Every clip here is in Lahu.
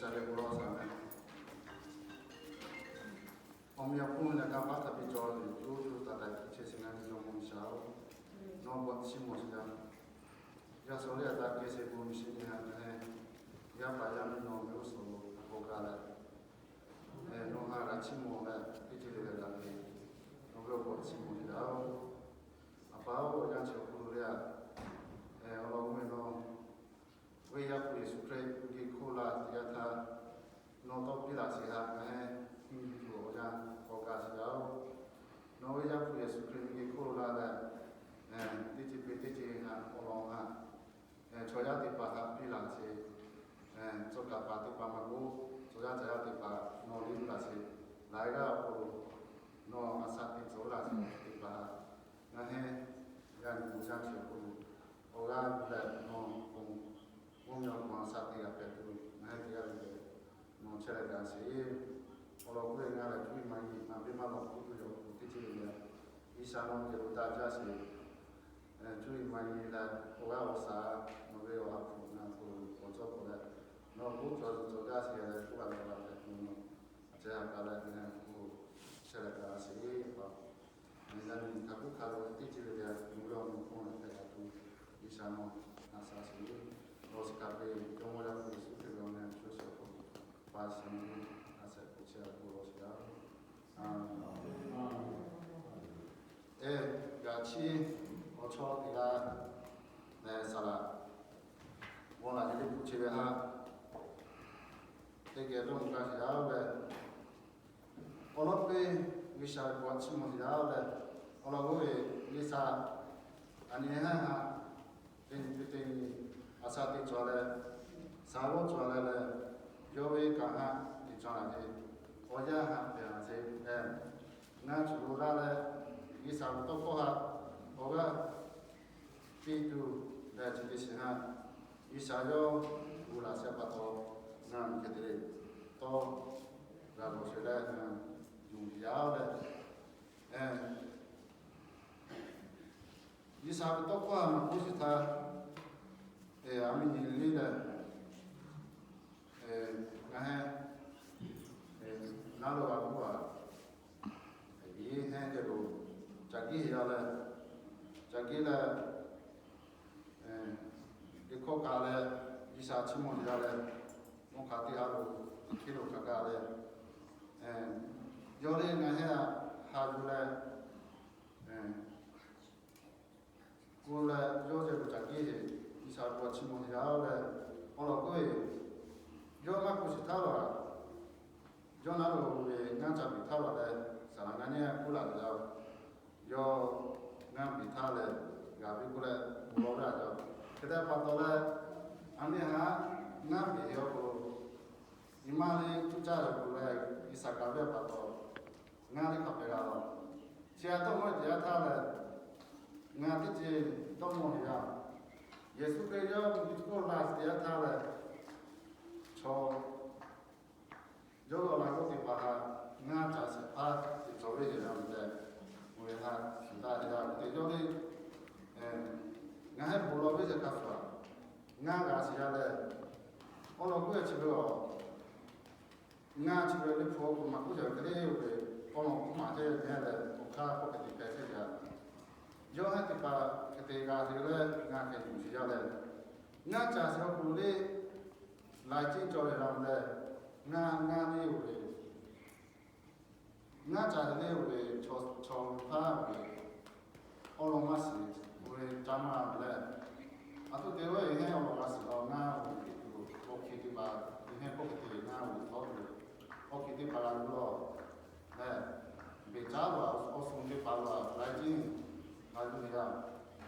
G'uiˬsha ve bon lawˬ shaˍ meh. Awˬ meh awˬ hponˇ leh kanˇ paˆ hk'a biˇ cawˬ ve, co co taiˍ taiˍ hk'e chehˇ sheˍ ngaˬ hui Jawˇmawˇ G'uiˬsha-oˬ, nawˬ bon chiˇ mvuh sheˍ jaˇ. Yaˇ suhˍ leh yaˇ taˇ kehˬ sheˍ bon miˬ shiˍ nyi ha nyi heˆ. Yaˇ paˍ yaˇ miˇ nawˬ ve g'uˇ suhˍ lo k'awꞈ gaˬ leh, nawˬ ha g'a chiˇ mvuh leh teˇ ceuˬ le leh g'aꞈ ve, nawˬ ve awˬ bon chiˇ mvuh sheˍ jaˇ-oˬ. A pa-oˬ, awˬ yanˇ chi awˬ hk'aw lo leh a, awˬ lawn k'oˆ ve nawˬ, Venˇ yaˇ hpu Yeˍsuˆ Hkriꞈ geh hk'oˆ laˇ teˇ yanˇ htaˇ, nawˬ tawˇ piˇ laꞈ sheˍ haꞈ ngaˬ heˆ. Nyi tuˬ awˬ yanˇ k'awꞈ gaˬ sheˍ jaˇ-oˬ. Nawˬ Venˇ yaˇ hpu Yeˍsuˆ Hkriꞈ geh hk'oˆ laˇ leh, teˇ ceuˬ pe teˇ ceuˬ haꞈ awˬ lawn haꞈ, chaw yaˇ teˇ hpaˍ haꞈ piˇ laꞈ sheˍ, tcuh kaˍ paˍ teˇ hpaˍ maˇ k'oˆ, chaw yaˇ caˬ yaˇ teˇ hpaˍ nawˬ liˇ laꞈ sheˍ, laiˉ g'aˇ awˬ hk'aw lo nawˬ a shaꞈ teꞈ tcuh laꞈ sheˍ teˇ hpaˍ, ngaˬ heˆ. Yaˇ nyi awˬ yanˇ chi awˬ hk'aw lo awˬ g'aˇ leh nawˬ awˬ mvuhˇ miˬ awˬ hk'aw a shaꞈ teꞈ g'a hpehꞈ tuˬ ngaˬ heˆ teˇ g'aˇ le le nawˬ chehˇ leh gaˬ sheˍ. Awˬ lawn k'oˆ ve ngaˬ lehˬ cuˇ yiˍ maˍ yiˍ naˬ ve maˇ lawˬ k'oˆ tuˬ yaw k'o teˇ ceuˬ le le, G'uiˬsha nawˬ geh lo daꞈ jaˇ sheˍ. Cuˇ yiˍ maˍ yiˍ leh awˬ g'aˇ awˬ shaˍ nawˬ ve awˬ ha hpu ngaˬ hpu awˬ cawˇ k'oˆ leh, nawˬ k'oˆ cawˬ zuhˬ cawˬ jaˇ sheˍ leh k'oˆ laꞈ leh g'a hpehꞈ tuˬ nawˬ a ceh ha k'a leh ngaˬ hpu chehˇ leh gaˬ sheˍ pa. Yaˇ nyi htaꞈ k'oˆ hk'a lo teˇ ceuˬ le le, nawˬ ve awˬ meh awˬ hk'aw leh hpehꞈ g'a tuˬ G'uiˬsha nawˬ haꞈ shaꞈ sheˍ. Nawˬ shiˍ kaꞈ ve Jawˇmawˇ yaˇ hpu Yeˍsuˆ Hkriꞈ ve awˬ meh awˬ hk'aw lo pa shiˍ nyi ve a shehˍ hpu chehˇ a k'oˆ law sheˍ jaˇ. Eˬ, gaˬ chiˇ awˬ chawˇ teˇ g'aˇ leh saˍ laꞈ g'awˇ laꞈ ve teˇ hpu chi ve haꞈ teˇ geh dawˇ mvuh gaˇ sheˍ jaˇ leh, awˬ lawn k'o, G'uiˬsha ve bon chiˇ mvuh sheˍ jaˇ leh, awˬ lawn k'o ve G'uiˬsha a nyi haˉ haˉ teˇ nyi teˇ nyi a shaꞈ teꞈ cawˬ leh, shaˍ g'awˇ cawˬ leh leh, yawˇ ve kanˉ haˉ teꞈ cawˬ laˇ ve, awˬ yanˇ haˉ pehˬ laˇ ve, ngaˬ cuˬ lo laˇ leh, G'uiˬsha ve tawˇ hkawˇ haꞈ awˬ g'aˇ piˇ tuˬ leh chi teˇ shiˍ haˉ, G'uiˬsha yawˇ gu laꞈ sheh pa taw, ngaˬ miˬ hk'e te le tawˇ g'a lawˬ sheˍ leh ngaˬ yuˬ yaˇ leh, G'uiˬsha ve tawˇ hkawˇ haˉ maˇ k'oˆ shiˍ htaˇ, a miˇ nyi le leh, ngaˬ heˆ, naˉ lo g'a k'oˆ a, iˉ heˆ geh lo caˬ giˇ heˆ yaˇ leh, caˬ giˇ leh, teˇ hkawˇ kaꞈ leh, G'uiˬsha chiˇ mvuh yaˇ leh, mvuhˇ hk'a teˇ ha lo, teˇ hk'e lo hk'a kaꞈ leh, yawˇ le ngaˬ heˆ a, ha yuˬ leh, ku leh yawˇ ceh lo caˬ giˇ heˆ, G'uiˬsha bon chiˇ mvuh yaˇ leh, awˬ lawn k'o, yawˇ maˇ k'oˆ shiˍ htaˇ laˬ, yawˇ naˉ lo ve ngaˇ ca biˬ htaˇ laˬ leh, saˍ laꞈ ngaˇ nehˇ k'oˆ laˇ ve yaˇ, yawˇ ngaˇ biˬ htaˇ lehˬ, g'a ve k'oˆ leh bon lawˬ ve a jaˇ. Hk'e te pa taw leh, a miˇ haˉ ngaˇ biˬ ve awˬ hk'aw lo, nyi ma le cuˇ caˇ ve k'o leh, G'uiˬsha gaˬ ve pa taw, ngaˇ le hk'a pehˬ g'a law. Chi a tawˇ mawˇ teˇ yanˇ htaˇ lehˬ, ngaˬ teˇ ceuˬ dawˇ mawˇ ve yaˇ, Yeˍsuˆ Hkriꞈ yawˇ mvuhˇ miˬ hk'oˆ laˇ teˇ yanˇ htaˇ lehˬ, chaw yawˇ ve awˬ laꞈ g'awˇ teˇ hpaˍ htaꞈ ngaˇ ca shehˍ hpaˇ teꞈ cawˬ ve yeˬ g'a mvuh tehꞈ, mvuh ve htaꞈ shuˍ daꞈ te g'a mvuh te yawˇ le. Ngaˬ heˆ bon lawˬ ve yeˬ hk'a shuˍ, ngaˇ g'a shiˍ yaˇ leh, awˬ lawn k'oˆ ve chi ve a, ngaˇ chi ve le hpu awˬ hk'aw lo maˇ k'oˆ cawˬ ve hk'e le ve, k'aw law k'oˆ maˇ ceh ve leh awˬ hk'aˇ k'oˆ hk'e te hpehꞈ chehˇ ve a. Yawˇ heˆ teˇ hpaˍ hk'e te g'a te leh ngaˇ hk'e yuˬ shiˍ yaˇ leh, ngaˇ ca shiˍ awˬ hk'aw lo le, laiˬ ceˇ cawˬ ve g'a mvuh leh, ngaˇ ngaˇ le oˬ ve, ngaˇ ca le oˬ ve, chaw chaw htaˇ oˬ ve, awˬ lawn maˇ shiˍ oˬ ve ca maˇ g'a mvuh leh, a htoꞈ te ve heˆ awˬ lawn g'a shiˍ law ngaˇ oˬ ve tuˬ awˬ hkiˬ teˇ hpaˍ, heˆ k'oˆ hk'e te ngaˇ oˬ ve htaꞈ oˬ ve, awˬ hkiˬ teˇ hpaˍ g'a mvuh law leh, beˬ caˉ law, awˬ suhˍ teˇ hpaˍ law laiˬ ceˇ g'a mvuh ve yaˇ.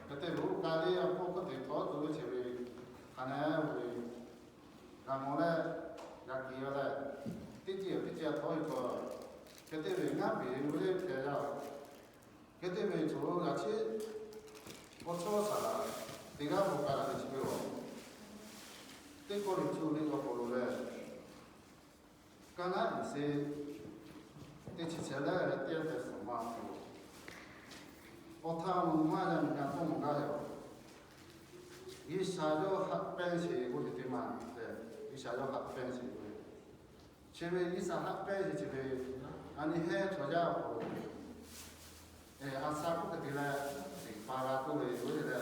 Hk'e te ve oˇ ka le awˬ hk'oˆ hk'oˆ te htaꞈ oˬ tuˬ ve ceh ve, hk'a nehˉ oˬ ve, g'a mawˬ leh, g'a kiˬ ve leh, teˇ ceuˬ teˇ ceuˬ htaꞈ oˬ ve k'o, hk'e te ve ngaˇ beˬ mvuh le hpehꞈ yaˇ. Hk'e te ve chaw g'a cheˇ, awˬ chawˇ saˍ laꞈ teˇ g'aˇ bon ka daꞈ ve chi ve a, teˇ kawˆ le cuˇ le awˬ hk'aw lo leh, kaˇ naˉ uiˍ sheˍ teˇ chi shehˍ leh teˇ teh suhˍ ma tuˬ, awˬ htaˇ mvuhˇ maˇ yaˇ miˬ g'a tawˇ mawˬ gaˇ ve a. G'uiˬsha yawˇ haꞈ pehnˇ sheˍ k'oˆ ve teˇ maˬ tehꞈ, G'uiˬsha yawˇ haꞈ pehnˇ sheˍ k'oˆ ve, Chi ve G'uiˬsha haꞈ pehnˇ ve chi ve, a nyi heˉ chaw yaˇ awˬ hk'aw lo a sha k'oˆ hk'e te leh, teꞈ pa g'a tuˬ ve yoˬ le.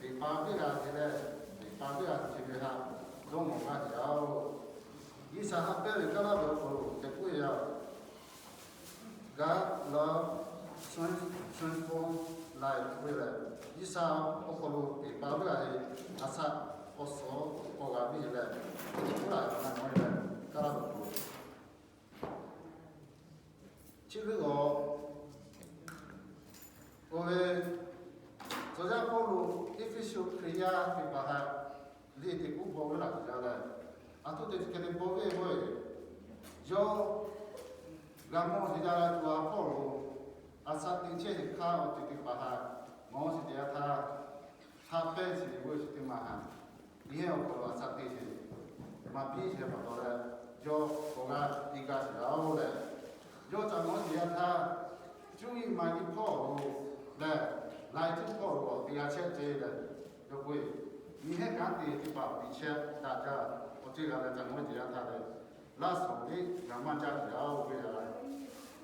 Teꞈ pa teˇ g'aˇ te leh, teꞈ pa teˇ g'aˇ chi ve haꞈ dawˇ mawˬ g'a te yaˇ oˬ. G'uiˬsha haꞈ pehnˇ ve kaˇ laˇ ve awˬ hk'aw lo hk'e k'oˆ ve yaˇ, God loves transformed life k'oˆ ve lehˬ, G'uiˬsha awˬ hk'aw lo teꞈ pa teˇ g'aˇ ve a sha k'awꞈ suh k'awꞈ g'a piˇ leh, teꞈ k'oˆ laˇ ve na na ve leh, kaˇ laˇ ve awˬ hk'aw lo chi ve awˬ, oˇ ve tcuh yaˇ Pawˇluꞈ Eˇfeˇsuꞈ Hkriꞈ yaˇ teˇ hpaˍ htaꞈ liꞈ teꞈ k'oˆ bawˆ ve laˬ tuˬ jaˇ leh, a htoꞈ te hk'e te bawˆ ve k'o, yawˇ g'a mawˬ sheˍ jaˇ leh, tuˬ a Pawˇluꞈ a sha teˇ chehˇ sheˍ hk'aˇ awˬ ceuˬ teˇ hpaˍ htaꞈ mawˬ sheˍ teˇ yanˇ htaˇ, haꞈ pehnˇ sheˍ ve chi teˇ maˬ haꞈ, nyi heˉ awˬ hk'aw lo a sha teˇ sheˍ maˍ piˇ sheˍ pa taw leh, yawˇ awˬ g'aˇ te g'a sheˍ yaˇ oˬ leh, yawˇ ca mawˬ sheˍ yanˇ htaˇ, cuˇ yiˍ maˍ yiˍ hpawˇ lo leh, laiˉ ceuˬ hpawˇ lo teˇ g'aˇ chehˇ ce leh, yawˇ k'oˆ ve, nyi heˉ kanˉ te teˇ hpaˍ awˬ piˍ chehˇ daꞈ jaˇ, awˬ ceuˬ g'a leh ca mawˬ sheˍ yanˇ htaˇ leh, laˇ suhˍ teˇ g'a maˇ jaˇ sheˍ yaˇ oˬ ve yaˇ leh,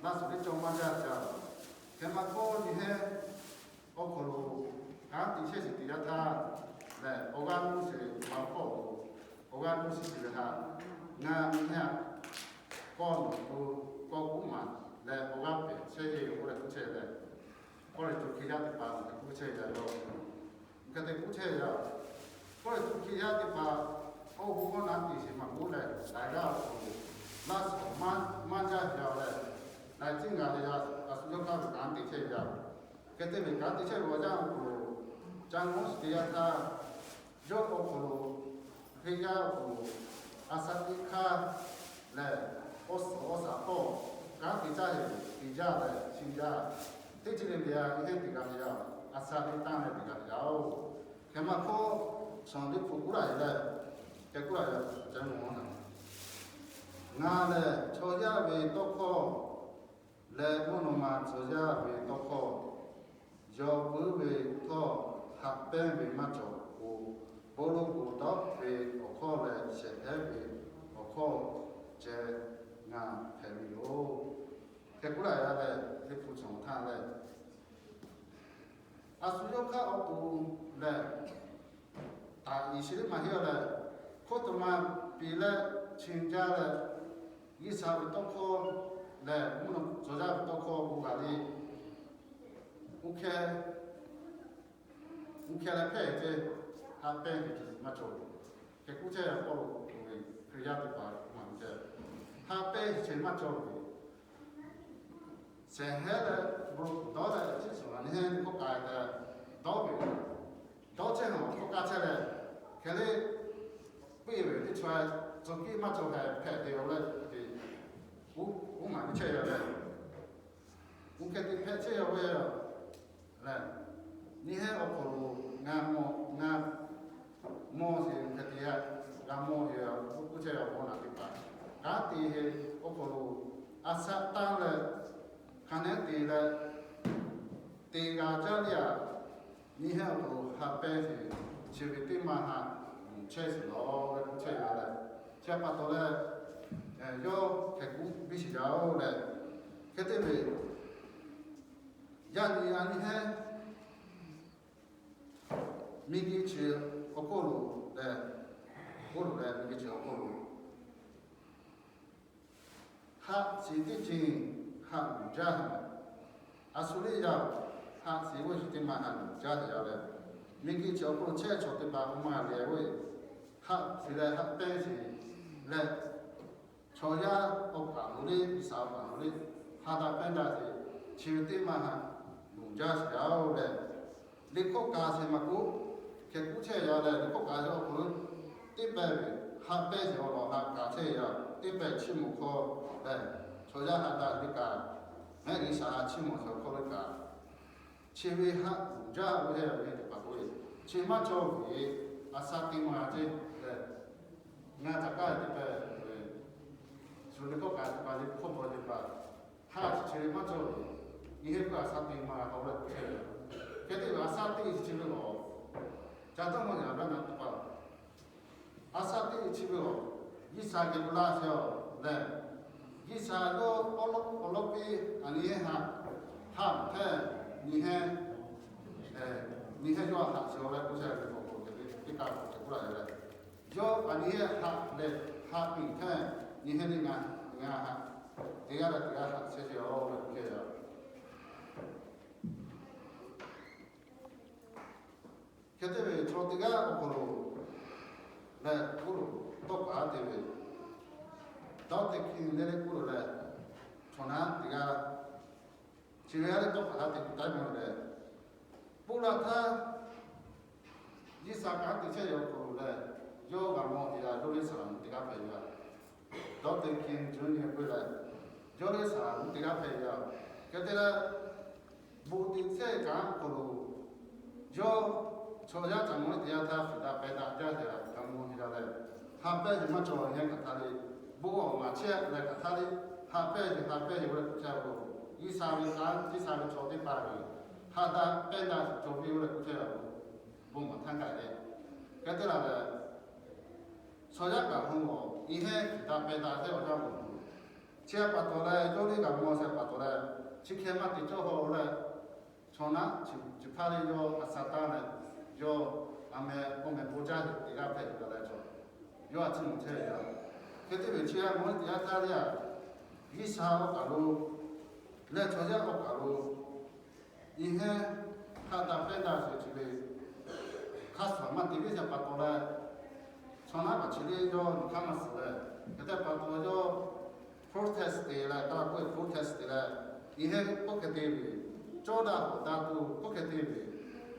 laˇ suhˍ teˇ cawˇ maˇ jaˇ sheˍ yaˇ. Hk'e maˇ k'oˆ, nyi heˉ awˬ hk'aw lo kanˉ te chehˇ sheˍ teˇ yanˇ htaˇ lehˬ, awˬ g'aˇ nuˇ sheˍ ve maˇ hpawˇ lo, awˬ g'aˇ nuˇ sheˍ sheˍ ve htaꞈ ngaˬ nyi heˉ k'awꞈ nawˬ to k'awꞈ k'oˆ maˍ leh, awˬ g'aˇ pehˬ chehˇ ve k'oˆ leh k'oˆ chehˇ leh, Kawˇrenˍhtuˆ Hkriꞈ yaˇ teˇ hpaˍ htaꞈ k'oˆ chehˇ ve yaˇ, hk'e te k'oˆ chehˇ ve yaˇ. Kawˇrenˍhtuˆ Hkriꞈ yaˇ teˇ hpaˍ awˬ hoˉ k'awˇ naˉ te sheˍ maˇ k'oˆ leh, laiˉ g'aˇ awˬ hk'aw lo laˇ suhˍ maˇ jaˇ ve yaˇ leh, laiˉ ceuˬ g'a ve yaˇ, a shu yawˇ hk'aˇ ve kanˉ te chehˇ ve yaˇ. Hk'e te ve kanˉ te chehˇ ve awˬ yanˇ awˬ hk'aw lo, ca mawˬ sheˍ teˇ yanˇ htaˇ, yawˇ awˬ hk'aw lo Hkriꞈ yaˇ awˬ hk'aw lo a sha teˇ hk'aˇ lehˬ, awˬ suhˍ awˬ shaˍ hpawˇ kanˉ te caˇ ve teˇ jaˇ leh chi jaˇ, teˇ ceuˬ le le yaˇ nyi heˉ teˇ g'aˇ ve yaˇ, a sha teˇ tanˇ leh teˇ g'aˇ ve yaˇ oˬ. Hk'e maˇ k'oˆ, Saˍlaꞈ teˇ hpu k'oˆ laˇ ve lehˬ, hk'e k'oˆ laˇ ve, ca mawˬ naˍ, ngaˬ lehˬ chaw yaˇ ve tawˇ hkawˇ leh mvuhˇ naw ma chaw yaˇ ve tawˇ hkawˇ yawˇ puiˉ ve htawˇ, haꞈ pehnˇ ve maˇ cawˬ k'o, bon lawˬ k'o dawˇ ve awˬ hkawˇ leh shehˍ hpehˇ ve awˬ hkawˇ ceh ngaˬ hpehꞈ ve yoˬ. Hk'e k'oˆ laˇ ve lehˬ, teˇ hpu cawˬ htaˇ lehˬ, a shu yawˇ hk'aˇ awˬ to lehˬ, taꞈ iˍ shiˍ liˇ maˇ heˆ leh, hkawˇ taw ma piˍ leh, chi jaˇ leh, G'uiˬsha ve tawˇ hkawˇ lehˬ, mvuhˇ naw ma chaw yaˇ ve tawˇ hkawˇ k'oˆ gaˇ le, oˇ hkeh, oˇ hkeh leh hpehˇ ce, haꞈ pehnˇ ve maˇ cawˬ. Hk'e k'oˆ chehˇ ve Pawˇluꞈ k'oˆ ve, Hkriꞈ yaˇ teˇ hpaˍ maˇ ceh, haꞈ pehnˇ ve maˇ cawˬ ve. Shehˍ hpehˇ leh bon lawˬ k'o dawˇ leh, chi suhˍ nyi heˉ teˇ hkawˇ k'ai leh dawˇ ve, dawˇ chehˇ ve awˬ hkawˇ k'ai chehˇ leh, hk'e le, piˇ ve teˇ chaw, tcuh kiˇ maˇ cawˬ hpehꞈ hpehꞈ te-o leh, oˇ maˬ ve chehˇ ve leh, oˇ hkeh te hpehꞈ chehˇ ve lehˬ, nyi heˉ awˬ hk'aw lo ngaˬ mawˬ, ngaˬ mawˬ sheˍ hk'e te yaˇ, g'a mawˬ ve k'oˆ chehˇ ve awˬ bon naˬ teˇ hpaˍ, kanˉ te ve awˬ hk'aw lo a shaꞈ tanˇ leh, hk'a nehˉ te leh, te g'a caˇ ve yaˇ, nyi heˉ awˬ hk'aw lo haꞈ pehnˇ sheˍ, chi ve teˇ maˇ haꞈ yuˬ chehˇ sheˍ law leh k'oˆ chehˇ ve leh, chi pa taw leh, yawˇ hk'e k'oˆ piˇ sheˍ yaˇ oˬ leh, hk'e te ve yaˇ nyi a nyi heˉ miˬguiˬ chi awˬ hk'oˆ lo leh, k'oˆ lo leh miˬguiˬ chi awˬ hk'oˆ lo haꞈ shiˍ teˇ ceuˬ haꞈ luˬ jaˇ ve, a shu le yaˇ, haꞈ shiˍ ve chi teˇ maˇ haꞈ luˬ jaˇ ve yaˇ leh, miˬguiˬ chi awˬ hk'oˆ lo chehˇ chaw teˇ hpaˍ k'oˆ maˇ g'a leh ve, haꞈ shiˍ leh haꞈ pehnˇ sheˍ leh, chaw yaˇ awˬ kaˍ lo le, G'uiˬsha awˬ kaˍ lo le, ha daꞈ pehnˇ daꞈ sheˍ, chi ve teˇ maˇ haꞈ luˬ jaˇ sheˍ yaˇ oˬ leh, liꞈ hkawˇ kaꞈ sheˍ maˇ k'oˆ, hk'e k'oˆ chehˇ yaˇ leh, liꞈ hkawˇ kaꞈ yaˇ awˬ hk'aw lo teˇ pehˍ ve haꞈ pehnˇ sheˍ awˬ lawn haꞈ kaꞈ chehˇ yaˇ, teˇ pehˍ chiˇ mvuh hkawˇ leh, chaw yaˇ haꞈ daꞈ ve kaꞈ, ngaˬ hui G'uiˬsha haꞈ chiˇ mvuh chaw hkawˇ ve kaꞈ, chi ve haꞈ luˬ jaˇ ve le, teˇ hpaˍ k'oˆ ve, chi maˇ cawˬ ve, a shaꞈ teꞈ maˇ g'a ceˇ leh, ngaˬ htaꞈ kaˇ ve teˇ pehˍ ve, shu liꞈ hkawˇ kaꞈ teˇ hpaˍ, liꞈ hkawˇ hpaw teˇ hpaˍ, haꞈ chi chi ve maˇ cawˬ ve, nyi heˉ k'o a shaꞈ teꞈ maˇ g'a k'oˆ leh k'oˆ chehˇ ve. Hk'e te ve a shaꞈ teꞈ chi ve awˬ, ca dawˇ maˇ g'a gaˇ na teˇ hpaˍ, a shaꞈ teꞈ chi ve awˬ, G'uiˬsha geh lo laˇ sheˍ awˬ Lehˬ, G'uiˬsha yawˇ awˉ lawˉ awˬ lawˉ piˇ a nyi heˆ haꞈ, haꞈ hpehˇ nyi heˆ, nyi heˆ yawˇ haꞈ shiˍ-oˬ leh k'oˆ chehˇ ve awˬ hk'aw lo teˇ kaꞈ k'oˆ laˇ ve lehˬ, yawˇ a nyi heˆ haꞈ leh haꞈ piˇ hpehˇ nyi heˆ teˇ ngaˬ, ngaˬ haꞈ, teˇ g'aˇ leh teˇ g'aˇ haꞈ chehˇ ve yoˬ leh k'oˆ chehˇ ve yoˬ. Hk'e te ve chaw teˇ g'aˇ awˬ hk'aw lo lehˬ, k'oˆ lo tawˇ hpaˍ te ve, dawˇ te hkiˇ le le k'oˆ lo lehˬ, chaw naˉ teˇ g'aˇ chi ve a leh tawˇ hpaˍ te kuˬ taˉ ve lehˬ, pawˆ laˇ htaˇ G'uiˬsha kanˉ te chehˇ ve awˬ hk'aw lo lehˬ, yawˇ g'a mawˬ te g'a yawˇ lehˬ saˍ laꞈ mvuhˇ teˇ g'aˇ hpehꞈ ve yoˬ. Dawˇ te hkiˇ jawˇ nyi ve lehˬ, yawˇ lehˬ saˍ laꞈ mvuhˇ teˇ g'aˇ hpehꞈ ve yoˬ. Hk'e te leh, bon te chehˇ ve kanˉ awˬ hk'aw lo yawˇ chaw yaˇ caꞈ mawˇ teˇ yanˇ htaˇ fuiˍ daꞈ pehˇ daꞈ jaˇ ve g'a mawˬ ve yoˬ lehˬ, haꞈ pehˇ ve maˇ cawˬ nyi hk'aˬ htaˇ le, bon awˬ maˍ chehˇ leh hk'aˬ htaˇ le, haꞈ pehˇ ve haꞈ pehˇ ve oˇ leh k'oˆ chehˇ ve, G'uiˬsha ve kanˉ G'uiˬsha ve chaw teˇ hpaˍ ve haꞈ daꞈ pehˇ daꞈ cawˬ ve oˇ leh k'oˆ chehˇ ve, bon maˍ htaˇ kaꞈ le. Hk'e te laˬ lehˬ, chaw yaˇ kaꞈ hawˉ lawˬ nyi heˆ fuiˍ daꞈ pehˇ daꞈ chehˇ awˬ yanˇ awˬ hk'aw lo, chi htaꞈ pa taw leh yawˇ lehˬ g'a mawˬ shehˍ pa taw leh, chi hk'e maˇ te cawˇ haw leh, chaw naˉ chi hpaˇ le yawˇ a sha taˇ leh, yawˇ a meh k'awˇ meh bon jaˇ ve teˇ g'aˇ hpehꞈ ve leh chaw, yawˇ a ciˉ mawˬ chehˇ ve yoˬ. Hk'e te ve chi a mawˬ teˇ yanˇ htaˇ le a, G'uiˬsha awˬ kaˬ lo lehˬ chaw yaˇ awˬ kaˬ lo nyi heˆ haꞈ daꞈ pehˇ daꞈ sheˍ chi ve hk'a shuˍ maˇ te ve shehˍ pa taw leh, chaw naˉ kaꞈ chi le yawˇ nyi hk'aˇ maˇ suhˍ leh, hk'e te pa taw yawˇ protest te leh, Kaˇlaˇ k'oˆ ve protest te leh, nyi heˆ k'oˆ hk'e te ve, cawˇ daꞈ k'awꞈ daꞈ tuˬ k'oˆ hk'e te ve,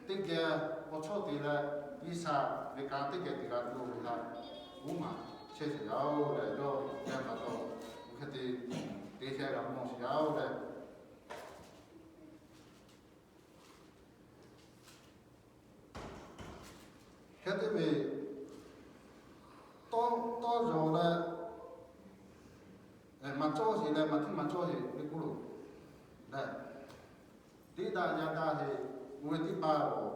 teˇ geh awˬ chawˇ te leh, G'uiˬsha ve kanˉ teˇ geh te g'a tuˬ ve htaꞈ g'uˇ maˬ chehˇ sheˍ yaˇ-oˬ leh, yawˇ geh pa taw k'oˆ hk'e te, te chehˇ g'a mawˬ sheˍ yaˇ-oˬ leh, hk'e te ve, tawˇ tawˇ yaw leh, maˇ cawˇ sheˍ leh maˇ htiˇ maˇ cawˇ sheˍ ve k'oˆ lo lehˬ, teˇ daꞈ yaˇ daꞈ sheˍ, oˇ ve teˇ hpaˍ-oˬ,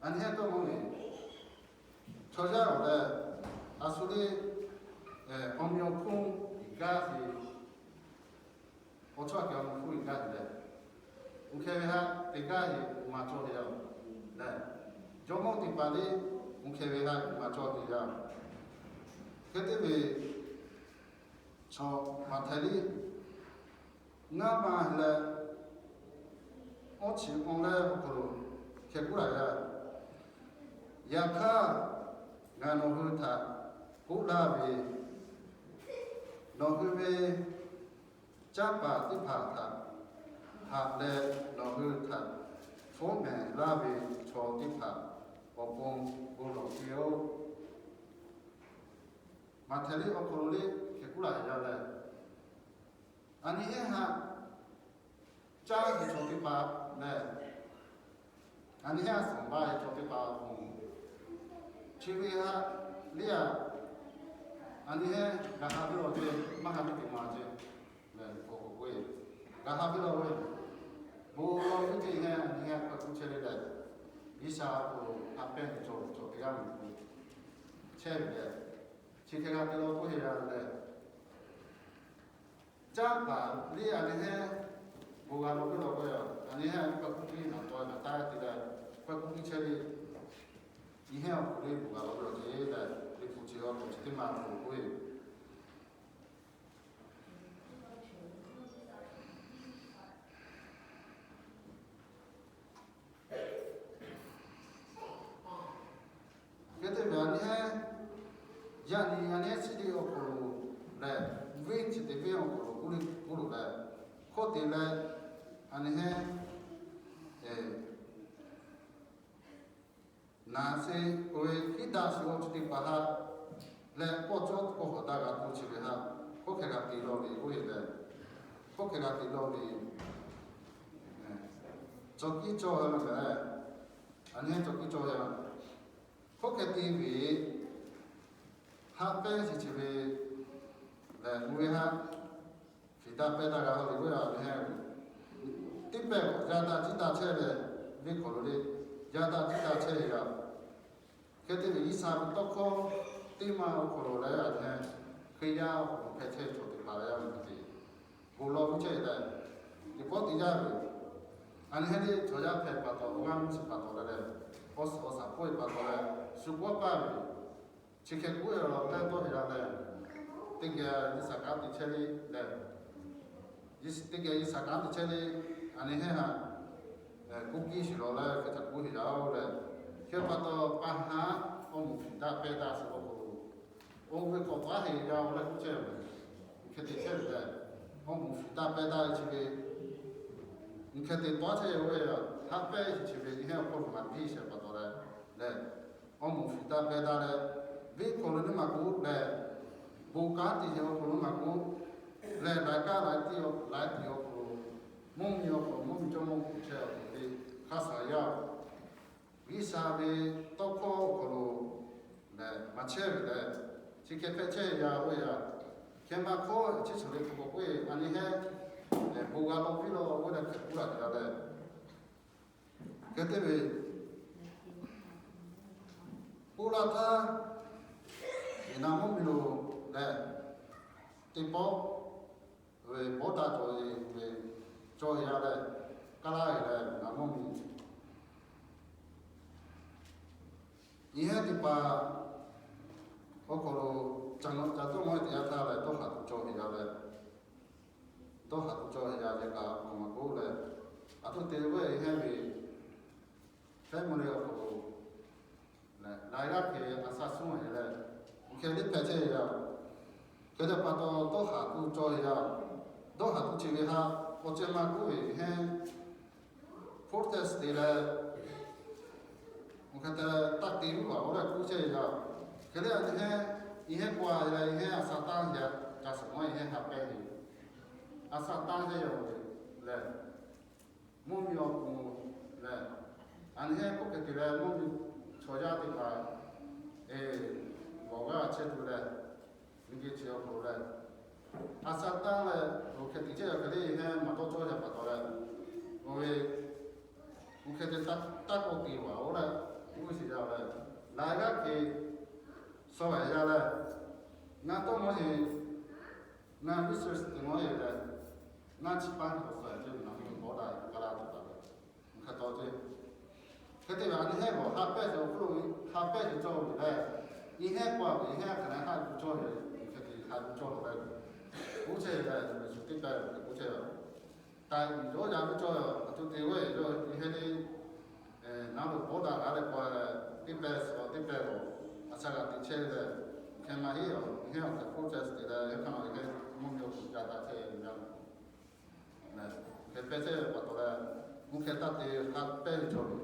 a nyi heˆ tawˇ mawˇ ve, chaw yaˇ-oˬ lehˬ, a shu le, awˬ meh awˬ hponˇ gaˇ sheˍ, awˬ chawˇ a kehˬ awˬ meh hponˇ gaˇ sheˍ lehˬ, oˇ hk'e ve haꞈ teˇ gaˇ sheˍ maˇ cawˇ ve yoˬ lehˬ, jawˇmawˇ teˇ hpaˍ le, oˇ hk'e ve haꞈ maˇ cawˇ ve yoˬ. Hk'e te ve, chaw Maꞈhtehˍ liˇ ngaˇ ma leh, awˇ chi awˬ leh awˬ hk'aw lo hk'e k'oˆ laˇ g'a, Yaꞈ hk'aˇ, ngaˬ nawˬ hui htaꞈ k'oˆ laˇ ve, nawˬ hui ve canˇ paˍ teˇ hpaˍ htaꞈ haꞈ leh, nawˬ hui htaꞈ hpfuhˆ mehˍ laˇ ve chaw teˇ hpaˍ awˬ pon bon lawˬ piˇ-oˆ. Maꞈhtehˍ liˇ awˬ hk'aw lo le hk'e k'oˆ laˇ g'a leh, a nyi heˆ haꞈ caˇ ve chaw teˇ hpaˍ lehˬ, a nyi heˆ haꞈ shawˍ baˇ ve chaw teˇ hpaˍ awˬ pon, chi ve haꞈ liˇ a, a nyi heˆ g'a haꞈ ve awˬ ceuˬ maˇ haꞈ ve teˇ ma ceuˬ lehˬ, k'oˆ k'oˆ k'oˆ-e, g'a haꞈ ve awˬ ceuˬ, bon lawˬ ve ceuˬ heˆ, a nyi heˆ hk'a kuˬ chehˇ ve lehˬ, G'uiˬsha awˬ hk'aw lo haꞈ pehnˇ ve chaw, chaw teˇ g'aˇ ve k'o, chehˇ ve lehˬ, chi hk'e g'a te lawˬ k'oˆ ve g'a lehˬ, canˇ paˍ liˇ a nyi heˆ bon g'a lawˬ ve lawˬ k'oˆ ve, a nyi heˆ k'oˆ k'oˆ piˇ naˍ taw naˍ taˇ te leh, k'oˆ k'oˆ piˇ chehˇ ve, nyi heˆ awˬ hk'aw lo bon g'a lawˬ ve lawˬ ceuˬ lehˬ, liꞈ hpu chi awˬ hk'aw chi teˇ ma k'oˆ k'oˆ-e. Hk'e te ve a nyi heˆ, yaꞈ nyi a nyi heˆ chi teˇ awˬ hk'aw lo lehˬ, venˇ chi teˇ venˇ awˬ hk'aw lo k'oˆ le k'oˆ lo lehˬ, hk'oˆ te leh, a nyi heˆ, naˍ se k'oˆ ve hiˉ daꞈ shu awˬ chi teˇ hpaˍ haꞈ leh, kawˆ cawˇ kawˆ hawˍ daꞈ g'a k'oˆ chi ve haꞈ, k'oˆ hk'e g'a te lawˬ ve k'oˆ ve lehˬ, k'oˆ hk'e g'a te lawˬ ve, cawˬ kiˇ cawˬ ve lehˬ, a nyi heˆ cawˬ kiˇ cawˬ ve, k'oˆ hk'e te ve haꞈ pehnˇ chi chi ve lehˬ, mvuhˇ ve haꞈ fiˍ daꞈ pehˇ daꞈ g'a ve k'oˆ ve a nyi heˆ, teˇ pehˍ yaˇ daꞈ ciˉ daꞈ chehˇ ve, venˇ hk'aw lo le, yaˇ daꞈ ciˉ daꞈ chehˇ ve yoˬ. Hk'e te ve G'uiˬsha ve tawˇ hkawˇ teˇ ma awˬ hk'aw lo lehˬ, a nyi heˆ Hkriꞈ yaˇ awˬ hk'aw lo hpehꞈ chehˇ chaw teˇ hpaˍ leh yaˇ miˇ teˇ hpaˍ, bon lawˬ ve chehˇ leh, teˇ pawˆ teˇ yanˇ ve, a nyi hehnˇ teˇ chaw yaˇ hpehꞈ pa taw, awˬ g'aˇ nuˇ chi pa taw leh leh, awˬ suhˍ awˬ shaˍ hpawˇ ve pa taw leh, shu kawˆ paˇ ve, chi hk'e k'oˆ ve awˬ lawn teˇ tawˇ ve yaˇ leh, teˇ geh Yiˇsaˍ kanˉ te chehˇ le leh, teˇ geh Yiˇsaˍ kanˉ te chehˇ le, a nyi hehnˇ haꞈ k'oˆ kiˇ shiˍ lawˬ leh hk'e htaꞈ k'oˆ ve yaˇ oˬ leh, hk'e pa taw pa haˉ awˬ moˍ fiˍ daꞈ pehˇ daꞈ suh awˬ hk'aw lo, oˇ ve k'awꞈ taˉ heˍ yaˇ oˬ leh k'oˆ chehˇ ve, hk'e te chehˇ ve leh, awˬ moˍ fiˍ daꞈ pehˇ daꞈ ve chi ve, hk'e te tawˇ chehˇ ve, haˉ pehˇ ve chi ve, nyi hehnˇ awˬ hk'aw lo maˍ piˇ shehˍ pa taw leh leh, awˬ moˍ fiˍ daꞈ pehˇ daꞈ leh, venˇ hk'aw lo nyiˇ maˬ k'oˆ leh, bon kanˉ te chehˇ awˬ hk'aw lo nyiˇ maˬ k'oˆ leh, laiˬ kaˇ laiˬ tiˉ laiˬ tiˉ awˬ hk'aw lo, mvuhˇ miˬ awˬ hk'aw lo mvuhˇ miˬ jawˇmawˇ k'oˆ chehˇ awˬ hk'aw lo te hk'a shuˍ yaˇ, G'uiˬsha ve tawˇ hkawˇ awˬ hk'aw lo lehˬ maˍ chehˇ ve lehˬ, chi hk'e hpehꞈ chehˇ yaˇ oˬ yaˇ, hkeh ma hkawˇ chi shuˍ le hpu k'awꞈ k'oˆ ve, a nyi hehnˇ lehˬ bon g'a law piˇ law oˇ leh hk'e k'oˆ laˬ yaˇ leh, hk'e te ve k'oˆ laˇ htaˇ, yehˬ naˍ mvuhˇ miˬ lo lehˬ, teˇ pawˆ ve bawˇ daꞈ cawˬ ve, cawˬ ve yaˇ leh, kaˇ laˇ ve lehˬ naˍ mvuhˇ miˬ, nyi hehnˇ teˇ hpaˍ awˬ hk'aw lo, ca dawˇ maˇ te yaˇ htaˇ lehˬ, dawˇ haˍ tuˬ cawˬ ve yaˇ leh, dawˇ haˍ tuˬ cawˬ ve yaˇ leh kaꞈ awˬ maˬ k'oˆ leh, a htoꞈ te ve hehnˇ ve, family awˬ hk'aw lo laiˬ g'aˇ hk'e a sha suhˉ ve leh, hk'e teˇ hpehꞈ chehˇ ve yaˇ, hk'e te pa taw dawˇ haˍ tuˬ cawˬ ve yaˇ, dawˇ haˍ tuˬ chi ve htaꞈ awˬ ceuˬ maˇ k'oˆ ve hehnˇ, protest te leh, oˇ hk'e te taˇ te uˉ vaˬ oˇ leh k'oˆ chehˇ ve yaˇ, hk'e te a nyi hehnˇ, nyi hehnˇ k'oˆ ve leh nyi hehnˇ a sha taˇ yaˇ, ca suhˍ maˇ nyi hehnˇ ha pehˇ ve, a sha taˇ hehnˇ yaˇ ve lehˬ, mvuhˇ miˬ awˬ pon lehˬ, a nyi hehnˇ k'oˆ hk'e te leh mvuhˇ miˬ chaw yaˇ teˇ hpaˍ, e, bawˬ g'aˇ chehˇ tuˬ leh, miˬ guiˬ chi awˬ hk'aw lo lehˬ, a sha taˇ leh, oˇ hk'e te chehˇ yaˇ hk'e le hehnˇ maˇ dawˇ cawˇ yaˇ pa taw leh, oˇ ve, oˇ hk'e te taˇ k'awꞈ te vaˬ oˇ leh, oˇ ve shiˍ yaˇ leh, laiˬ g'aˇ hk'e suh ve yaˇ leh, ngaˬ dawˇ maˇ heˆ, ngaˬ research te maˇ heˆ leh, ngaˬ chi paˇ hk'e suh ve ce ve naˍ mvuhˇ miˬ bawˇ daꞈ kaˇ laˇ tuˬ taˍ ve, hk'e taw ce. Hk'e te ve a nyi hehnˇ g'awˬ ha pehˇ ve awˬ hk'oˆ lo ha pehˇ ve cawˬ ve leh, nyi hehnˇ k'oˆ ve nyi hehnˇ hk'aˬ na ha tuˬ cawˬ ve, hk'e te ha tuˬ cawˬ ve leh, k'oˆ chehˇ ve leh, Yeˍsuˆ teˇ pehˇ ve k'oˆ chehˇ ve, taiˍ uiˍ yawˇ yaˇ ve cawˬ ve, a htoꞈ te ve yoˬ, nyi hehnˇ le, naˍ lo bawˇ daꞈ g'a leh k'oˆ leh, teˇ pehˇ suh teˇ pehˇ lo, a sha g'a te chehˇ ve leh, hkeh maˇ heˆ a, nyi hehnˇ awˬ hk'e k'oˆ chehˇ te leh, hk'aˬ na hk'e mvuhˇ miˬ awˬ hk'aw lo ca taˍ chehˇ ve yaˇ leh, hk'e pehˇ chehˇ ve pa taw leh, mvuhˇ hk'e taˇ te ha pehˇ ve cawˬ ve,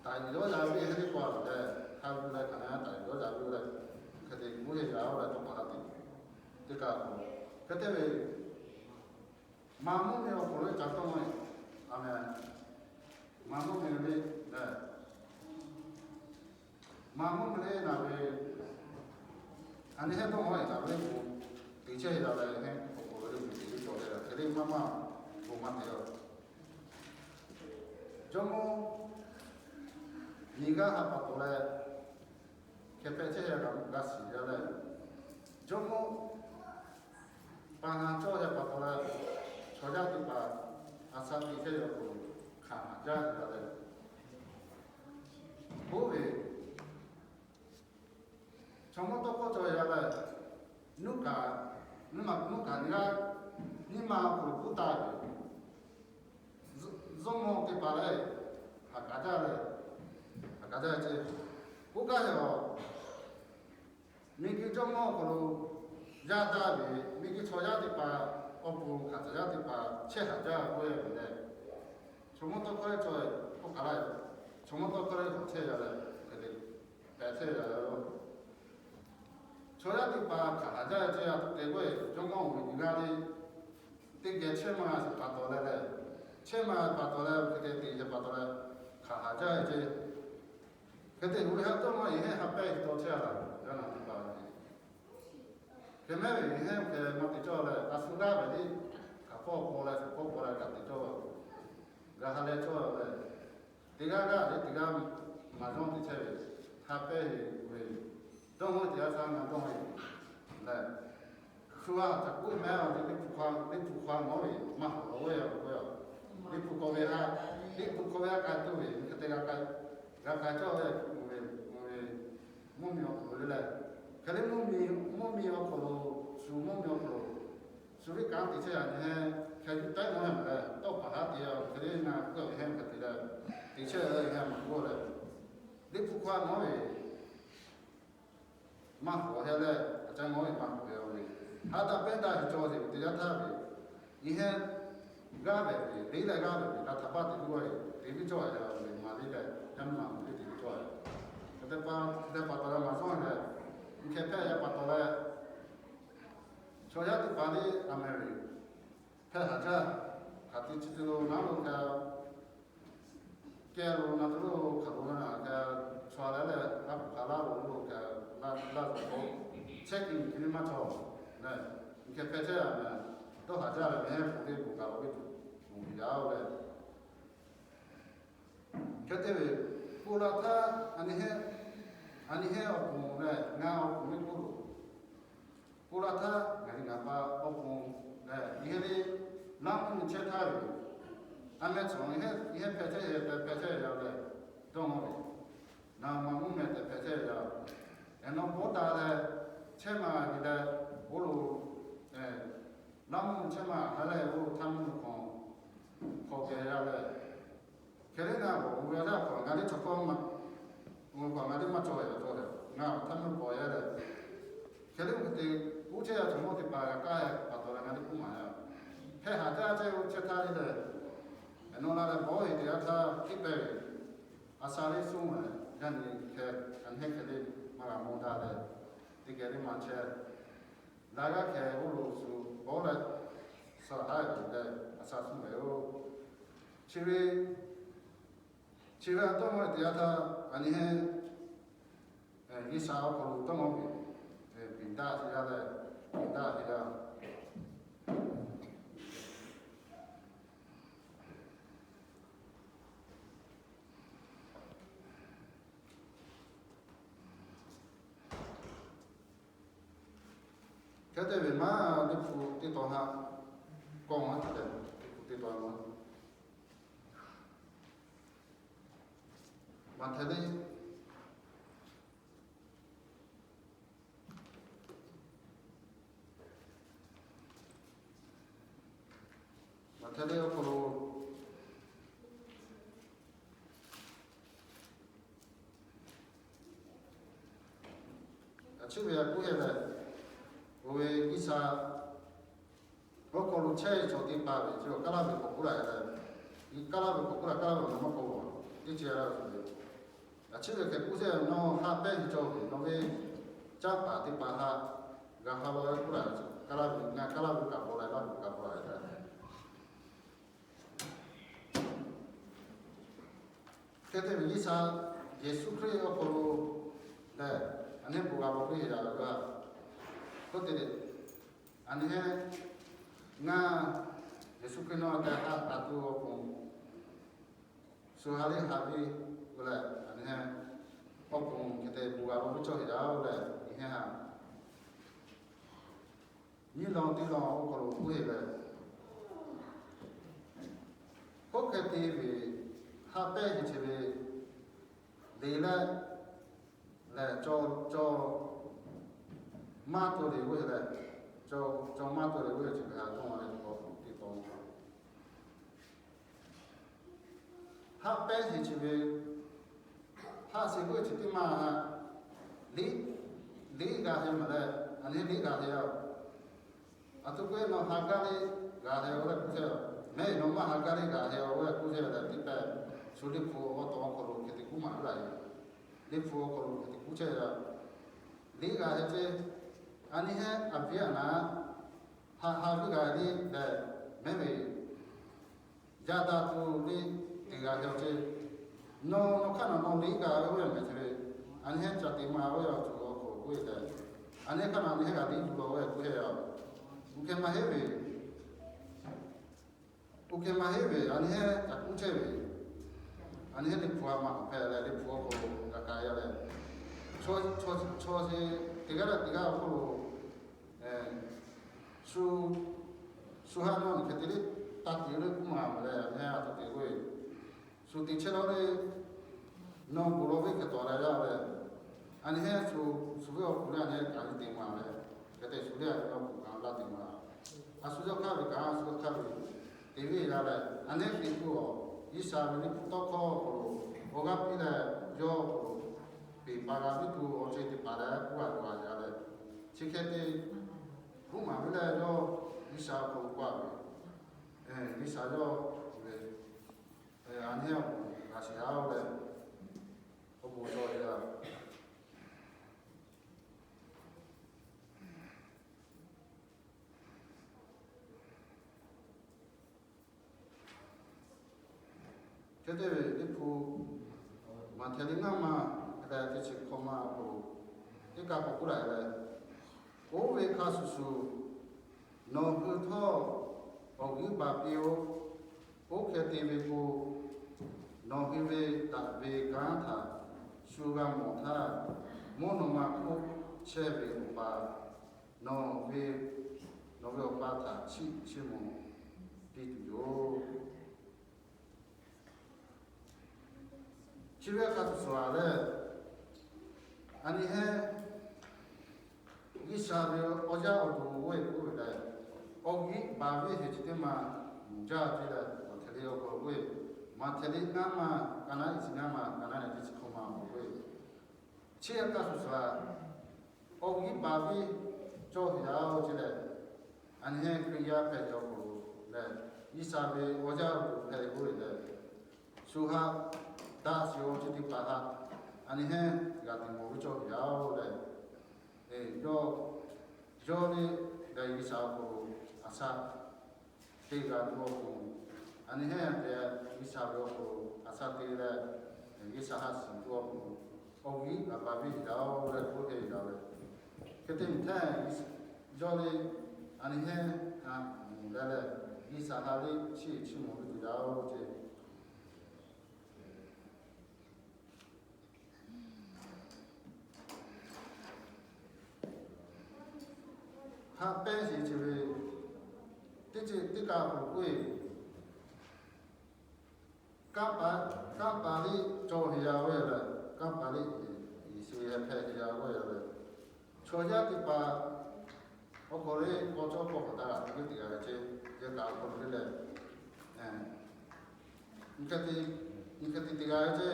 taiˍ uiˍ yawˇ yaˇ ve hehnˇ le k'oˆ leh, ha g'u leh hk'aˬ na taiˍ uiˍ yawˇ yaˇ ve leh, hk'e te mvuhˇ heˆ yaˇ oˇ leh tawˇ pa ha te, teˇ kaꞈ k'o, hk'e te ve, maˍ mvuhˇ miˬ awˬ hk'aw lo ca tawˇ maˇ heˆ. A meh, maˍ mvuhˇ miˬ le lehˬ, maˍ mvuhˇ miˬ le naˍ ve, a nyi hehnˇ dawˇ maˇ heˆ naˍ ve k'o, te chehˇ yaˇ leh hehnˇ awˬ hk'aw lo le k'o te ve cawˬ leh hk'e le maˇ maˇ bon maˇ te a. Jawˇmawˇ miˬ g'aˇ ha pa taw leh, hkeh pehˇ chehˇ yaˇ g'a shiˍ yaˇ leh, jawˇmawˇ pa ha cawˇ yaˇ pa taw leh, chaw yaˇ teˇ hpaˍ a sha te chehˇ yaˇ k'o, hk'aˬ haˍ jaˇ ve yaˇ leh, oˇ ve chaw mawˇ tawˇ hkawˇ cawˬ yaˇ leh, nuˇ kaꞈ, nuˇ maˬ nuˇ kaꞈ nyi g'aˇ, nyi ma awˬ hk'aw lo k'oˆ taˍ ve, jawˇmawˇ teˇ hpaˍ lehˬ, haˍ kaˍ jaˇ leh, haˍ kaˍ jaˇ ce. Oˇ kaˇ ve a, miˬ guiˬ jawˇmawˇ awˬ hk'aw lo yaˇ daꞈ ve, miˬ guiˬ chaw yaˇ teˇ hpaˍ, awˬ pon hk'aˬ htaꞈ yaˇ teˇ hpaˍ chehˇ haˍ jaˇ k'oˆ ve lehˬ, chaw mawˇ tawˇ hkawˇ leh cawˬ ve k'oˆ kaˬ laˇ ve, chaw mawˇ tawˇ hkawˇ leh k'awꞈ chehˇ yaˇ leh, hk'e te pehꞈ chehˇ yaˇ leh, chaw yaˇ teˇ hpaˍ hk'aˬ haˍ jaˇ ce a htoꞈ te k'oˆ ve, jawˇmawˇ awˬ miˬ guiˬ g'aˇ le teˇ geh chehˇ maˇ g'a sheˍ pa taw leh leh, chehˇ maˇ g'a pa taw leh, hk'e te te sheˍ pa taw leh, hk'aˬ haˍ jaˇ ve ce. Hk'e te ve ha cawˇ maˇ nyi hehnˇ ha pehˇ taw chehˇ a laˬ, yaˇ naˍ teˇ hpaˍ ve hk'e mehˉ ve nyi hehnˇ hk'e maˇ te cawˇ leh, a shu g'aˇ ve le, hk'aˬ hpawˇ paw leh, hk'aˬ hpawˇ paw leh kaꞈ te cawˇ, g'a ha leh cawˇ leh, teˇ g'aˇ g'aˇ le teˇ g'aˇ maˍ yawˇ te chehˇ ve, ha pehˇ ve, dawˇ maˇ te a sha ngaˬ dawˇ ve lehˬ, Hkui-a caꞈ k'oˆ mehˍ, Liꞈ hpu hk'aw, Liꞈ hpu hk'aw nawˉ ve maˇ hawˍ ve yoˬ k'o, Liꞈ hpu hk'aw ve ha, Liꞈ hpu hk'aw ve a k'ai tuˬ ve hk'e te g'a k'ai, g'a k'ai cawˇ ve, ve, mvuhˇ miˬ awˬ hk'aw lo le leh, hk'e le mvuhˇ miˬ, mvuhˇ miˬ awˬ hk'aw lo, shu mvuhˇ miˬ awˬ hk'aw lo, shu ve kanˉ te chehˇ yaꞈ nyi, hk'e yuˬ taiˉ nawˉ mehˍ leh tawˇ hpaˍ haˉ te-a hk'e le na k'oˆ ve heˆ hk'e te leh, te chehˇ ve heˆ maˇ k'oˆ leh, Liꞈ hpu hk'aw nawˉ ve maˇ hawˍ heh leh, a ca nawˉ ve maˇ hawˍ ve, ha daꞈ pehˉ daꞈ ve cawˬ ve teˇ yanˇ htaˇ ve, nyi heˆ g'aˇ ve ve, teˇ leh g'aˇ ve ve, g'a htaꞈ baˇ te tuˬ ve, te viˉ cawˇ ve, maˍ liˇ leh, yaˇ miˇ ma ve te viˉ cawˇ ve, hk'e te pa, hk'e te pa taw leh maˇ cawˇ leh, nyi hk'e hpehˇ yaˇ pa taw leh, chaw yaˇ teˇ hpaˍ le, a mehˍ ve, hpehˇ haˍ jaˇ, hk'aˬ te chi te lo naˉ lo ka kehˬ lo na tuˬ lo hk'aˬ lo na kaꞈ, chaw leh leh g'a hpu hk'a laˇ lo lo kaꞈ, laˇ laˇ tuˬ k'o, chehˇ kuiˬ nyi hk'e le maˇ cawˬ leh, nyi hk'e hpehˇ chehˇ a mehˍ, dawˇ haˍ jaˇ leh mehˍ heˆ k'oˆ ve bon kaꞈ lo ve tuˬ, bon yaˇ-oˬ leh, hk'e te ve, ponˬ laˬ htaˇ, a nyi heˆ, a nyi heˆ awˬ ponˬ leh ngaˬ awˬ ponˬ ve k'oˆ lo, ponˬ laˬ htaˇ ngaˬ hui ngaˬ pa awˬ ponˬ leh nyi heˆ le, laˇ mvuhˇ miˬ chehˇ htaˇ ve, a mehˍ cawˬ nyi heˆ, nyi heˆ hpehˇ chehˇ ve tehꞈ hpehˇ chehˇ ve yaˇ leh, dawˇ nawˇ ve, naˍ ma mvuhˇ mehˍ tehꞈ hpehˇ chehˇ ve yaˇ, eˬ nawˬ pawˇ taˍ leh, chehˇ ma ve leh, oˇ lo, laˇ mvuhˇ miˬ chehˇ ma ha leh, oˇ lo htaˇ mvuhˇ miˬ hk'aw, hk'aw kehˬ yaˇ leh, hk'e le ngaˬ awˬ g'aˇ hk'aw ngaˬ teˇ chaw hkawˇ ma, awˬ hk'aw ngaˬ teˇ maˇ cawˬ ve cawˬ ve, ngaˬ awˬ htaˇ mvuhˇ k'awꞈ yaˇ leh, hk'e le oˇ hk'e te k'oˆ chehˇ yaˇ chaw mawˇ teˇ hpaˍ g'a kaˇ heh pa taw leh ngaˬ teˇ k'oˆ maˍ yaˇ, hpehˇ haˍ jaˇ chehˇ ve chehˇ htaˇ le leh, nawˬ la leh bawˇ ve teˇ yanˇ htaˇ hkiˆ pehˇ ve, a sha le suhˉ ma leh yaˇ nyi hk'e, a nyi heˆ hk'e le maˇ g'a mawˇ daꞈ leh, teˇ geh le maˇ chehˇ, laˬ g'aˇ hkeh oˇ lo shu bawˇ leh, sha haˉ ve leh a sha suhˉ ve yoˬ. Chi ve, chi ve a tawˇ maˇ ve teˇ yanˇ htaˇ, a nyi heˆ, G'uiˬsha awˬ hk'aw lo tawˇ maˇ ve, piˍ daꞈ te yaˇ leh, piˍ daꞈ te yaˇ hk'e te ve maˇ, Liꞈ hpu teˇ tawn haꞈ kawˆ maˇ te leh, Liꞈ hpu teˇ tawn maˇ, Maꞈhtehˍ le, Maꞈhtehˍ le awˬ hk'aw lo a ciˉ ve a kuˉ heh leh, oˇ ve G'uiˬsha awˬ hk'aw lo chehˇ ve chaw teˇ hpaˍ ve chi kaˇ laˇ ve k'awꞈ k'oˆ laˇ leh, kaˇ laˇ ve k'awꞈ k'oˆ laˇ, kaˇ laˇ ve nawˬ maˇ k'oˆ laˇ, teˇ ceuˬ a ve, a ciˉ ve hk'e k'oˆ chehˇ ve, nawˬ haꞈ pehnˇ ve cawˬ ve nawˬ ve caˇ paˍ teˇ hpaˍ haꞈ g'a ha la ve k'oˆ laˇ, kaˇ laˇ ve ngaˬ kaˇ laˇ ve kaꞈ paw la, laˇ ve kaꞈ paw la. Hk'e te ve G'uiˬsha Yeˍsuˆ Hkriꞈ awˬ hk'aw lo lehˬ, a nehˉ bon g'a law ve yaꞈ la, k'oˆ te leh, a nehˉ ngaˬ Yeˍsuˆ Hkriꞈ nawˬ tehꞈ haꞈ taˍ tuˬ awˬ pon, shu ha lehˬ haꞈ ve k'o lehˬ, a nehˉ awˬ pon hk'e te bon g'a law ve cawˬ ve yaꞈ lehˬ, nyi heˆ haꞈ nyi law teˇ law awˬ hk'aw lo k'oˆ ve lehˬ, k'oˆ hk'e te ve, haꞈ pehnˇ ve chi ve le leh, lehˬ, cawˬ, cawˬ maˇ tuˬ le k'oˆ ve lehˬ, cawˬ, cawˬ maˇ tuˬ le k'oˆ ve chi ve ha dawˇ ve teˇ tawn, haꞈ pehnˇ ve chi ve, haꞈ sheˍ k'oˆ ve chi teˇ maˇ haꞈ, liꞈ, liꞈ g'a heh maˬ leh, a nehˉ liꞈ g'a heh-a. A htoꞈ k'oˆ ve, nawˬ ha gaˇ le g'a heh-a ve k'oˆ chehˇ-a. Mehˉ ve nawˬ maˇ ha gaˇ le g'a heh-a ve k'oˆ chehˇ ve lehˬ, teˇ pehˍ shu Liꞈ hpu awˬ taw awˬ hk'aw lo hk'e te k'oˆ maˍ ve laˇ ve, Liꞈ hpu awˬ hk'aw lo hk'e te k'oˆ chehˇ ve, liꞈ g'a heh chehˇ, a nehˉ heˆ a viˉ a naˍ, haꞈ ha viˉ g'a le lehˬ, mehˉ ve yaꞈ daꞈ tuˬ ve teˇ g'aˇ heh-a ce. Nawˬ, nawˬ hk'aˇ nawˬ nawˬ liꞈ g'a ve oˇ ve mehˍ ce ve, a nehˉ heˆ ca te maˍ ve awˬ ceuˬ awˬ hk'aw lo k'oˆ ve tehꞈ, a nehˉ hk'aˇ nawˬ nehˉ g'a liꞈ yuˬ law ve k'oˆ ve-a. Oˇ hk'e maˇ heˆ ve, oˇ hk'e maˇ heˆ ve, a nehˉ heˆ ca k'oˆ chehˇ ve, a nehˉ heˆ Liꞈ hpu a maˇ hpehꞈ leh Liꞈ hpu awˬ hk'aw lo g'a k'ai-a leh, chaw, chaw, chaw chi teˇ g'aˇ leh teˇ g'aˇ awˬ hk'aw lo, shu, shu haˉ nawˇ hk'e te le, taˇ te le k'oˆ maˍ leh, a nyi a taˇ te k'oˆ ve, shu te chehˇ laˇ le, nawˬ bon lawˬ ve hk'e tawˍ la yaˇ leh, a nyi heˆ shu, shu ve awˬ hk'aw lo a nyi kaꞈ le te maˍ leh, hk'e te shu le a nyi awˬ hk'aw lo kaꞈ la te maˍ. A shu yawˇ hk'aˇ ve kaꞈ, a shu yawˇ hk'aˇ ve te ve yaˇ leh, a nyi hk'e k'o, G'uiˬsha ve liꞈ hpu tawˇ hkawˇ awˬ hk'aw lo awˬ g'aˇ piˇ leh, yawˇ awˬ hk'aw lo peˬ paˍ g'a piˇ tuˬ awˬ ceuˬ teˇ hpaˍ leh k'oˆ a k'oˆ a yaˇ leh, chi hk'e te k'oˆ maˍ ve leh, yawˇ G'uiˬsha awˬ hk'aw lo k'oˆ a ve, G'uiˬsha yawˇ ve, a nyi awˬ hk'aw lo g'a shiˍ yaˇ oˬ leh, awˬ bon cawˬ ve yaˇ. Hk'e te ve liꞈ hpu, Maꞈhtehˍ liꞈ ngaˇ ma, hk'e te teˇ chi hkawˇ ma awˬ hk'aw lo, teˇ kaꞈ k'awꞈ k'oˆ la leh, oˇ ve hk'a shuˍ shuˍ, nawˬ hui htawˇ awˬ g'euˆ baˬ piˇ-oˆ. Oˇ hk'e te ve k'o, nawˬ hui ve daꞈ ve kanˉ htaꞈ shu g'a mawˬ htaˇ, mvuhˇ naw ma hk'oˆ chehˇ ve Awˬ pa, nawˬ ve, nawˬ ve Awˬ pa htaꞈ chiˇ chiˇ mvuh piˇ tuˬ yoˬ. Chi ve hk'a shuˍ shuˍ a leh, a nyi heˆ, G'uiˬsha ve awˬ yaˇ awˬ duˬ oˇ ve k'oˆ ve leh, awˬ g'euˆ baˬ ve hk'e chi teˇ ma mvuhˇ jaˇ te leh, Maꞈhtehˍ liꞈ awˬ hk'aw lo k'oˆ ve, Maꞈhtehˍ liꞈ ngaˇ ma, ka naˉ iˉ chi ngaˇ ma, ka naˉ leh teˇ chi hkawˇ ma awˬ hk'aw lo k'oˆ ve, chi hk'a shuˍ shuˍ a, awˬ g'euˆ baˬ ve cawˇ ve yaˇ oˇ ce leh, a nyi heˆ Hkriꞈ yaˇ hpehꞈ ve awˬ hk'aw lo leh, G'uiˬsha ve awˬ yaˇ awˬ duˬ hpehꞈ ve k'oˆ ve leh, shu haꞈ daꞈ shiˍ awˬ ceuˬ teˇ hpaˍ htaꞈ a nyi heˆ g'a te mawˬ ve cawˇ ve yaˇ oˬ leh, yawˇ, yawˇ le leh G'uiˬsha awˬ hk'aw lo a shaꞈ teꞈ g'a tuˬ awˬ pon, a nyi heˆ te G'uiˬsha ve awˬ hk'aw lo a shaꞈ te leh, G'uiˬsha haꞈ shiˍ tuˬ awˬ pon, awˬ g'euˆ baˬ ve yaˇ oˬ leh k'oˆ ve yaˇ ve, hk'e te mvuhˇ htaˇ, yawˇ le a nyi heˆ a mvuhˇ leh leh, G'uiˬsha haꞈ le chiˇ chiˇ mvuh ve tuˬ yaˇ oˬ ce. Haꞈ pehnˇ sheˍ ce ve, teˇ ceuˬ teˇ kaꞈ k'oˆ ve, kanˇ paˍ, kanˇ paˍ liˇ cawˬ ve yaˇ oˬ leh, kanˇ paˍ liˇ yeˬ sheˍ hpehꞈ ve yaˇ oˬ leh, chaw yaˇ teˇ hpaˍ awˬ hk'aw lo k'awꞈ cawˇ k'awꞈ hk'awꞈ taˍ g'a tuˬ ve teˇ g'aˇ ve ce, yehˬ kaꞈ awˬ hk'aw lo le leh, mvuhˇ hk'e te, mvuhˇ hk'e te teˇ g'aˇ ve ce,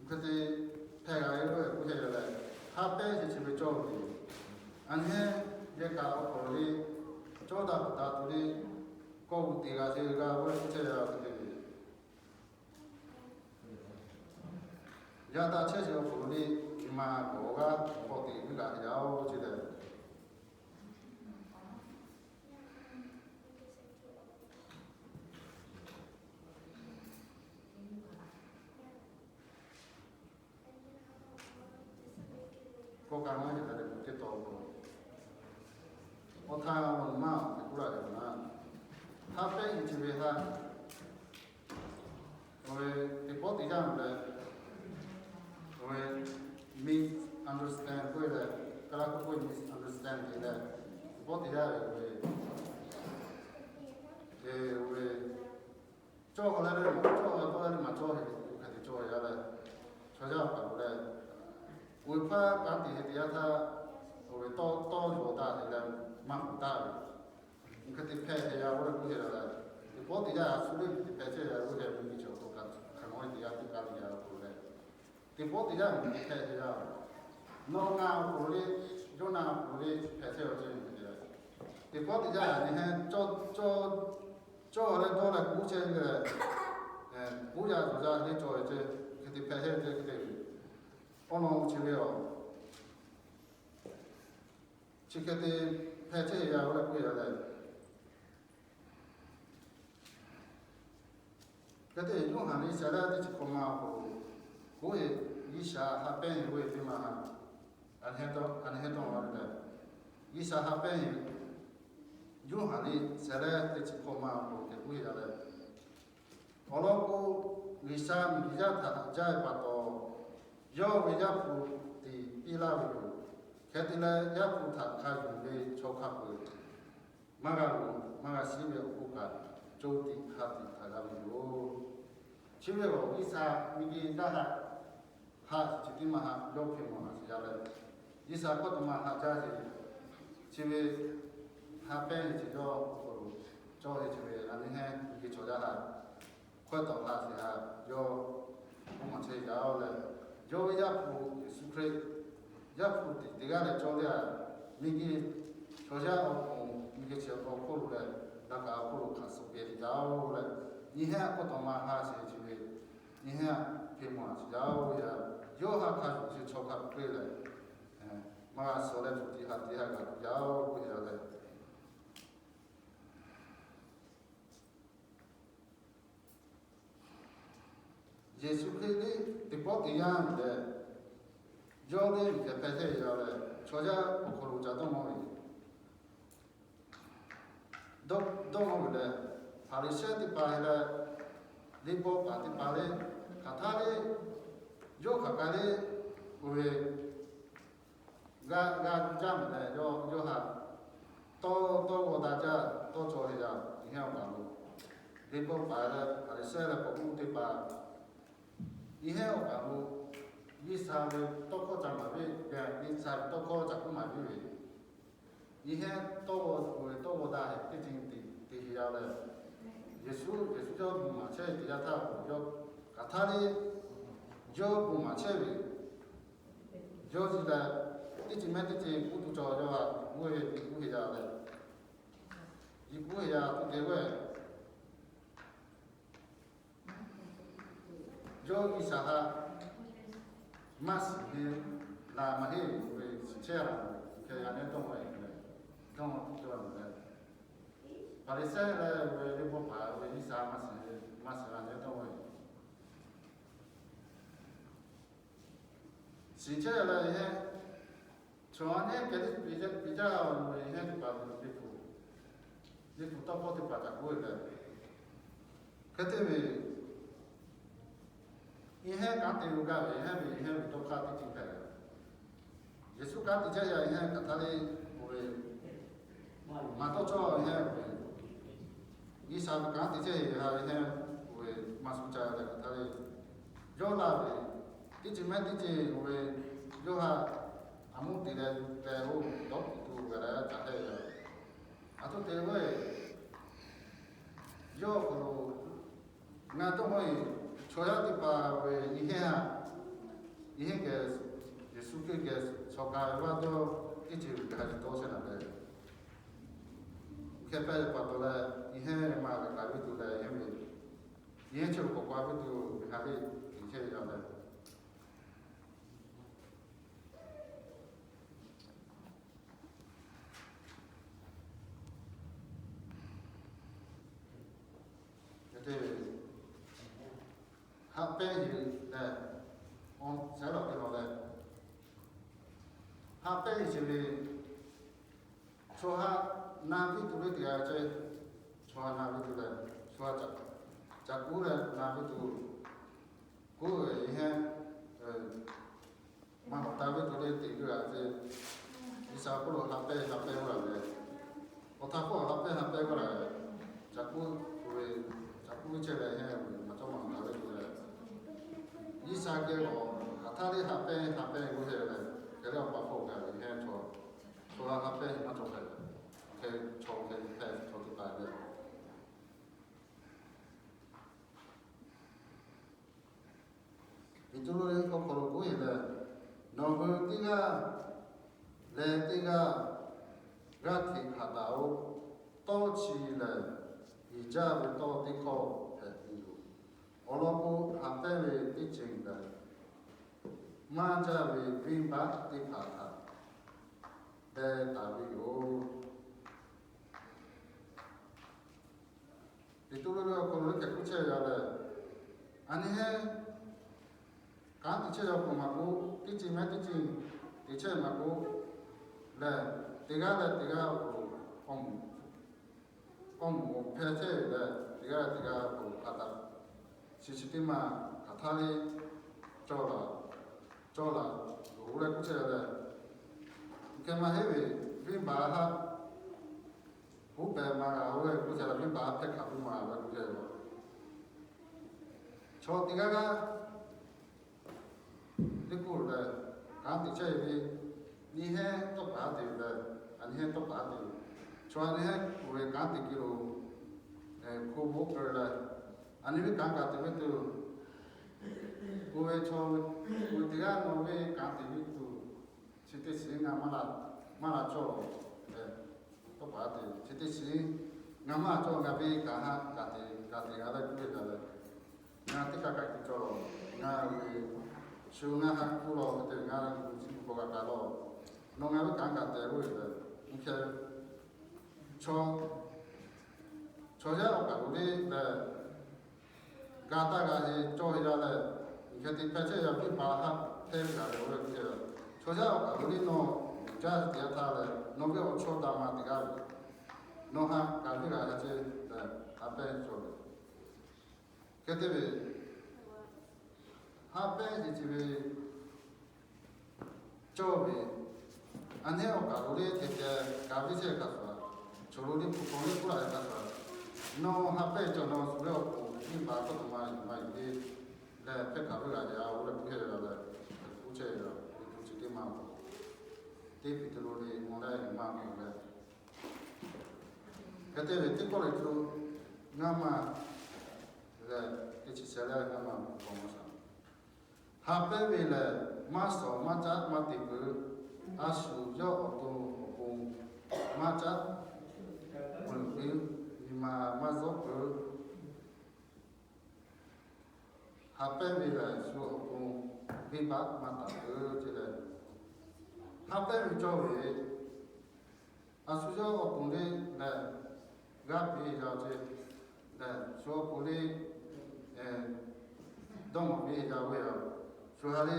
mvuhˇ hk'e te hpehꞈ g'a ve k'oˆ ve k'oˆ ce leh, haꞈ pehnˇ sheˍ ce ve cawˇ ve, a nyi heˆ yehˬ kaꞈ awˬ hk'aw lo le cawˇ daꞈ k'awꞈ taˍ tuˬ le, kawˆ gu teˇ g'aˇ ce g'a ve k'oˆ ce yaˇ ve te ve, yaˇ taˇ chehˇ sheˍ awˬ hk'aw lo le, nyi ma k'awꞈ g'aˇ k'awꞈ te ve g'a ve yaˇ oˬ ce leh, kawˆ kaꞈ maˇ heˆ leh teˇ taw k'o, awˬ htaˇ awˬ maˇ te k'oˆ la ve naˉ, haꞈ pehnˇ sheˍ ce ve htaˇ, awˬ ve teˇ pawˆ teˇ yanˇ leh, awˬ ve misunderstand k'oˆ ve leh, Kaˍlaˇ hkawˇ k'oˆ ve misunderstand te leh, teˇ pawˆ teˇ yanˇ ve, awˬ ve, awˬ ve cawˇ leh le, cawˇ leh tawˇ leh le maˇ cawˇ ve, hk'e te cawˇ ve yaˇ leh, chaw yaˇ paˍ k'o leh, oˇ ve hpaˇ kanˉ te ve teˇ yanˇ htaˇ, awˬ ve tawˇ tawˇ yawˬ taˍ te leh, maˇ k'oˆ taˍ ve, hk'e te hpehꞈ ve yaˇ oˬ leh k'oˆ ve leh, teˇ pawˆ teˇ yanˇ a shu le hk'e te hpehꞈ chehˇ ve yaˇ oˬ leh, mvuhˇ miˬ chaw hk'aˬ hk'e te yaˇ teˇ g'aˇ ve yaˇ k'o leh, teˇ pawˆ teˇ yanˇ hk'e te hpehꞈ ve yaˇ oˬ, nawˬ ngaˬ awˬ hk'aw lo le, yawˇ naˬ awˬ hk'aw lo le hpehꞈ chehˇ ve ce, teˇ pawˆ teˇ yanˇ a nyi heˆ cawˇ, cawˇ, cawˇ leh dawˇ leh k'oˆ chehˇ ve leh, k'oˆ yaˇ cawˬ yaˇ le cawˬ ve ce, hk'e te hpehꞈ chehˇ ve ce hk'e te ve, awˬ lawn chi ve aˬ, chi hk'e te hpehꞈ chehˇ ve yaˇ oˬ leh k'oˆ ve leh, hk'e te Yoˇhanˬ liꞈ shehˍ leh teˇ chi hkawꞈ ma awˬ hk'aw lo k'oˆ ve, G'uiˬsha haꞈ pehnˇ ve k'oˆ ve teˇ ma, a nyi heˆ dawˇ, a nyi heˆ dawˇ la ve leh, G'uiˬsha haꞈ pehnˇ ve, Yoˇhanˬ liꞈ shehˍ leh teˇ chi hkawꞈ ma awˬ hk'aw lo hk'e k'oˆ ve yaˇ leh, awˬ lawn k'o, G'uiˬsha miˬguiˬ yaˇ htaꞈ haꞈ jaˇ ve pa taw, yawˇ ve Yaˇ hpu tiꞈ piˇ laˇ ve yoˬ. Hk'e te leh, Yaˇ hpu htaꞈ hk'a yonˍ ve chaw hk'a peuˬ maˇ g'a loˍ maˇ g'a shiˉ ve awˬ hk'oˆ kaꞈ, co tiꞈ ha tiꞈ htaꞈ g'a ve yoˬ. Chi ve awˬ G'uiˬsha miˬguiˬ yaˇ haꞈ, haꞈ chi teˇ maˇ haꞈ yawˇ hpehꞈ mawˬ a shiˍ yaˇ leh, G'uiˬsha hkawˇ taw ma haꞈ jaˇ ve, chi ve ha pehˇ ve chi yawˇ awˬ hk'aw lo cawˇ ve chi ve a nyi hehnˇ miˬguiˬ chaw yaˇ haꞈ hkawˇ taw haꞈ shiˍ haꞈ yawˇ k'oˆ maˍ chehˇ yaˇ oˬ leh, yawˇ ve Yaˇ hpu Yeˍsuˆ Hkriꞈ Yaˇ hpu tiꞈ teˇ g'aˇ leh cawˇ leh a, miˬguiˬ chaw yaˇ awˬ pon miˬguiˬ chi awˬ hk'aw lo leh, daꞈ kaꞈ awˬ hk'aw lo hk'aˬ suh pehˍ yaˇ oˬ leh, nyi hehnˇ hkawˇ taw ma haꞈ shiˍ chi ve, nyi hehnˇ hpehꞈ mawˬ a shiˍ yaˇ oˬ yaˇ, yawˇ haꞈ hk'a shuˍ chi chaw hk'a hk'e leh, maˇ g'a suh leh co tiꞈ ha tiꞈ haꞈ g'a tuˬ yaˇ oˬ k'oˆ ve yaˇ leh, Yeˍsuˆ Hkriꞈ liˇ teˇ pawˆ teˇ yanˇ lehˬ, yawˇ ve miˬ hkeh hpehꞈ chehˇ ve yaˇ leh, chaw yaˇ awˬ hk'aw lo ca dawˇ nawˇ ve, dawˇ nawˇ ve leh, Hpaˍriˍsehˇ teˇ hpaˍ leh, liꞈ bvuhꞈ paˍ teˇ hpaˍ leh, hk'aˬ htaˇ leh, yawˇ hk'aˬ k'ai leh, oˇ ve g'a g'a jaˇ mehˍ leh, yawˇ yawˇ haꞈ tawˇ tawˇ g'aw daꞈ jaˇ tawˇ cawˬ ve yaˇ nyi hehnˇ awˬ kaˍ lo, liꞈ bvuhꞈ paˍ leh Hpaˍriˍsehˇ leh k'awꞈ k'oˆ teˇ hpaˍ, nyi hehnˇ awˬ kaˍ lo, G'uiˬsha ve tawˇ hkawˇ ca maˍ ve, G'uiˬsha ve tawˇ hkawˇ ca k'oˆ maˍ ve ve, nyi hehnˇ tawˇ g'aw ve tawˇ g'aw daꞈ heˆ teˇ ceuˬ te te heˆ yaˇ leh, Yeˍsuˆ Yeˍsuˆ yawˇ bon maˍ chehˇ ve teˇ yanˇ htaˇ k'o, yawˇ hk'aˬ htaˇ leh yawˇ bon maˍ chehˇ ve, yawˇ zi leh teˇ ceuˬ mehˆ teˇ ceuˬ k'oˆ tuˬ cawˬ yawˇ haꞈ g'uˇ ve kuˇ heˆ yaˇ leh, yiˬ kuˇ heˆ yaˇ tuˬ te ve, yawˇ G'uiˬsha haꞈ maˇ shiˍ ve, laˬ maˇ heˆ ve shiˍ chehˇ a, hk'e g'a nehˉ dawˇ ve leh, dawˇ tuˬ cawˬ ve leh, Hpaˍriˍsehˇ leh ve liꞈ bvuhꞈ paˍ ve G'uiˬsha maˇ shiˍ ve, maˇ shiˍ g'a nehˉ dawˇ ve shiˍ chehˇ leh hehnˇ, chaw a nehˉ kehˬ teˇ piˍ jaˇ ve hehnˇ teˇ hpaˍ ve liꞈ hpu, liꞈ hpu tawˇ hkawˇ teˇ hpaˍ ca k'oˆ ve leh, hk'e te ve, nyi hehnˇ kanˉ te lo gaˇ ve hehnˇ ve nyi hehnˇ ve tawˇ hk'aˇ teˇ ceuˬ hpehꞈ ve, Yeˍsuˆ kanˉ te chehˇ yaˇ nyi hehnˇ hk'aˬ htaˇ leh, oˇ ve maˍ tawˇ cawˇ nyi hehnˇ oˇ ve, G'uiˬsha ve kanˉ te chehˇ ve ha nyi hehnˇ oˇ ve maˇ shu ca leh hk'aˬ htaˇ leh, yawˇ laˇ ve teˇ ceuˬ mehˆ teˇ ceuˬ oˇ ve, yawˇ haꞈ a muˇ te leh leh oˇ dawˇ tuˬ tuˬ g'a leh ca hehˇ ve, a htoꞈ te ve, yawˇ awˬ hk'aw lo ngaˬ dawˇ nawˇ e, chaw yaˇ teˇ hpaˍ ve nyi hehnˇ haꞈ, nyi hehnˇ geh, Yeˍsuˆ Hkriꞈ geh chaw ka ve vaˇ dawˇ teˇ ceuˬ ve hk'a dawˇ chehˇ naˍ leh, hk'e hpehꞈ ve pa taw leh, nyi hehnˇ maˇ ve k'ai ve tuˬ leh hehnˇ ve, nyi hehnˇ chi k'awꞈ k'ai ve tuˬ ve ha leh, nyi hehnˇ yaˇ leh ha pehˇ yeˬ leh, awˬ shehˉ lawˬ te lawˬ leh, ha pehˇ yeˬ ve, chaw ha na piˇ tuˬ ve teˇ g'aˇ ceh, chaw ha na piˇ tuˬ leh, chaw ha ca kuˉ leh na piˇ tuˬ, kuˉ ve nyi hehnˇ maˇ hawꞈ taˍ ve tuˬ leh teꞈ ve g'a ce, G'uiˬsha hk'oˆ lo ha pehˇ ha pehˇ g'a leh, awˬ htaˇ hk'oˆ ha pehˇ ha pehˇ g'a leh, ca kuˉ ve, ca kuˉ ve chehˇ leh hehnˇ ve maˇ cawˇ maˇ hawꞈ taˍ ve tuˬ leh, G'uiˬsha geh awˬ hk'aˬ htaˇ leh ha pehˇ ha pehˇ g'a chehˇ leh, hk'e leh awˬ pa hk'oˆ g'a ve hehnˇ chaw, chaw ha ha pehˇ maˇ cawˬ hpehꞈ, hk'e chaw hk'e hpehꞈ chaw teˇ hpaˍ ve Peˍtruˆ ve awˬ hk'aw lo k'oˆ e leh, nawˬ hui teˇ g'aˇ leh teˇ g'aˇ g'aˇ hteꞈ hpanˍ taˍ-oꞈ. Tawˇ chi lehˬ, yeˬ jaˇ ve tawˇ teˇ hkawˇ hpehꞈ tuˬ yoˬ. Awˬ lawn k'o, ha pehˇ ve teˇ ceuˬ lehˬ, maˇ jaˇ ve venˇbaˆ teˇ hpaˍ htaꞈ deh taˍ ve yoˬ. Peˍtruˆ ve awˬ hk'aw lo leh hk'e k'oˆ chehˇ ve yaˇ lehˬ, a nyi hehnˇ kanˉ te chehˇ yaˇ k'o maˇ k'oˆ, teˇ ceuˬ mehˆ teˇ ceuˬ te chehˇ maˇ k'oˆ lehˬ, teˇ g'aˇ leh teˇ g'aˇ awˬ hk'aw lo awˬ moˍ awˬ moˍ hpehˇ chehˇ ve lehˬ, teˇ g'aˇ leh teˇ g'aˇ awˬ hk'aw lo hk'a taꞈ chi chi teˇ maˇ hk'aˬ htaˇ leh cawˇ la, cawˇ la loˬ leh k'oˆ chehˇ ve lehˬ, hk'e maˇ heˆ ve, venˇbaˆ haˆ Oˇ pehˍ maˍ g'a-oˬ ve k'oˆ chehˇ leh, venˇ baˆ hpehˇ hkanˍ ve maˍ ve k'oˆ chehˇ ve. Chaw teˇ g'aˇ g'aˇ teˇ k'oˆ leh, kanˉ te chehˇ ve, nyi hehnˇ tawˇ paˍ te leh, a nyi hehnˇ tawˇ paˍ te, chaw a nyi hehnˇ kuˬ ve kanˉ te ke lo, hko bvuhˆ peuˬ leh, a nyi ve kanˉ kaꞈ te ve tuˬ, k'oˆ ve chaw, k'oˆ ve teˇ g'aˇ nawˬ ve kanˉ te ve tuˬ, chi teˇ shiˍ ngaˬ maˇ la, maˇ la cawˇ leh, tawˇ paˍ te chi teˇ shiˍ ngaˬ maˇ cawˇ, ngaˬ ve kanˉ haꞈ kaꞈ te, kaꞈ te g'a leh k'oˆ ve gaˬ leh, ngaˬ teˇ kaꞈ kaꞈ te cawˇ lawˬ, ngaˬ ve shu ngaˬ haꞈ k'oˆ lawˬ ve te, ngaˬ gu chi k'oˆ kaꞈ kaꞈ lawˬ, nawˬ ngaˬ ve kanˉ kaꞈ te k'oˆ ve leh, mvuhˇ hkeh chaw, chaw yaˇ awˬ kaˍ lo le leh, ga taˇ g'a he cawˇ ve yaˇ leh, mvuhˇ hkeh te hpehˇ chehˇ yaˇ venˇ baˆ haꞈ hpehˇ ve gaˬ leh, oˇ ve k'oˆ chehˇ ve, chaw yaˇ awˬ kaˍ lo le nawˬ uiˍ jaˇ te yaˇ htaˇ leh, nawˬ ve awˬ chawˇ daꞈ ma teˇ g'aˇ ve, nawˬ haꞈ kaꞈ venˇ g'a ha chehˇ leh, haꞈ pehnˇ cawˇ ve, hk'e te ve, haꞈ pehnˇ ce ce ve cawˇ ve, a nyi hehnˇ awˬ kaˍ lo le te te, kaꞈ venˇ chehˇ kaꞈ shuˍ, chaw lo le hpu hk'aw le k'oˆ la ve kaꞈ shuˍ, nawˬ haꞈ pehnˇ cawˇ, nawˬ shu leh awˬ k'oˍ venˇ baˆ tawˇ tuˬ ma yuˬ ma yuˬ le leh, hpehˇ kaꞈ venˇ g'a yaˇ oˇ leh k'oˆ chehˇ ve leh, k'oˆ chehˇ ve, ve hpu chi teˇ ma k'o, teˇ Peˍtruˆ le mvuh leh yuˬ ma k'oˆ leh, hk'e te ve teˇ kawˆ leh co ngaˇ ma leh teˇ chi shehˍ leh ngaˇ ma k'awꞈ maˇ shaˍ. Haꞈ pehnˇ ve lehˬ, maˇ shawˍ maˇ caˉ maˇ te peuˬ. A shu yawˇ awˬ to awˬ pon maˇ caˉ peuˬ, nyi ma maˇ zuhˆ peuˬ. Haꞈ pehnˇ ve lehˬ, shu awˬ pon venˇ baˆ maˇ taˍ peuˬ ce leh, haꞈ pehnˇ ve cawˇ ve, a shu yawˇ awˬ pon le leh g'aˇ piˇ ve yaˇ ce leh, shu awˬ pon le dawˇ mawˬ piˇ ve yaˇ ve yoˬ. Shu ha le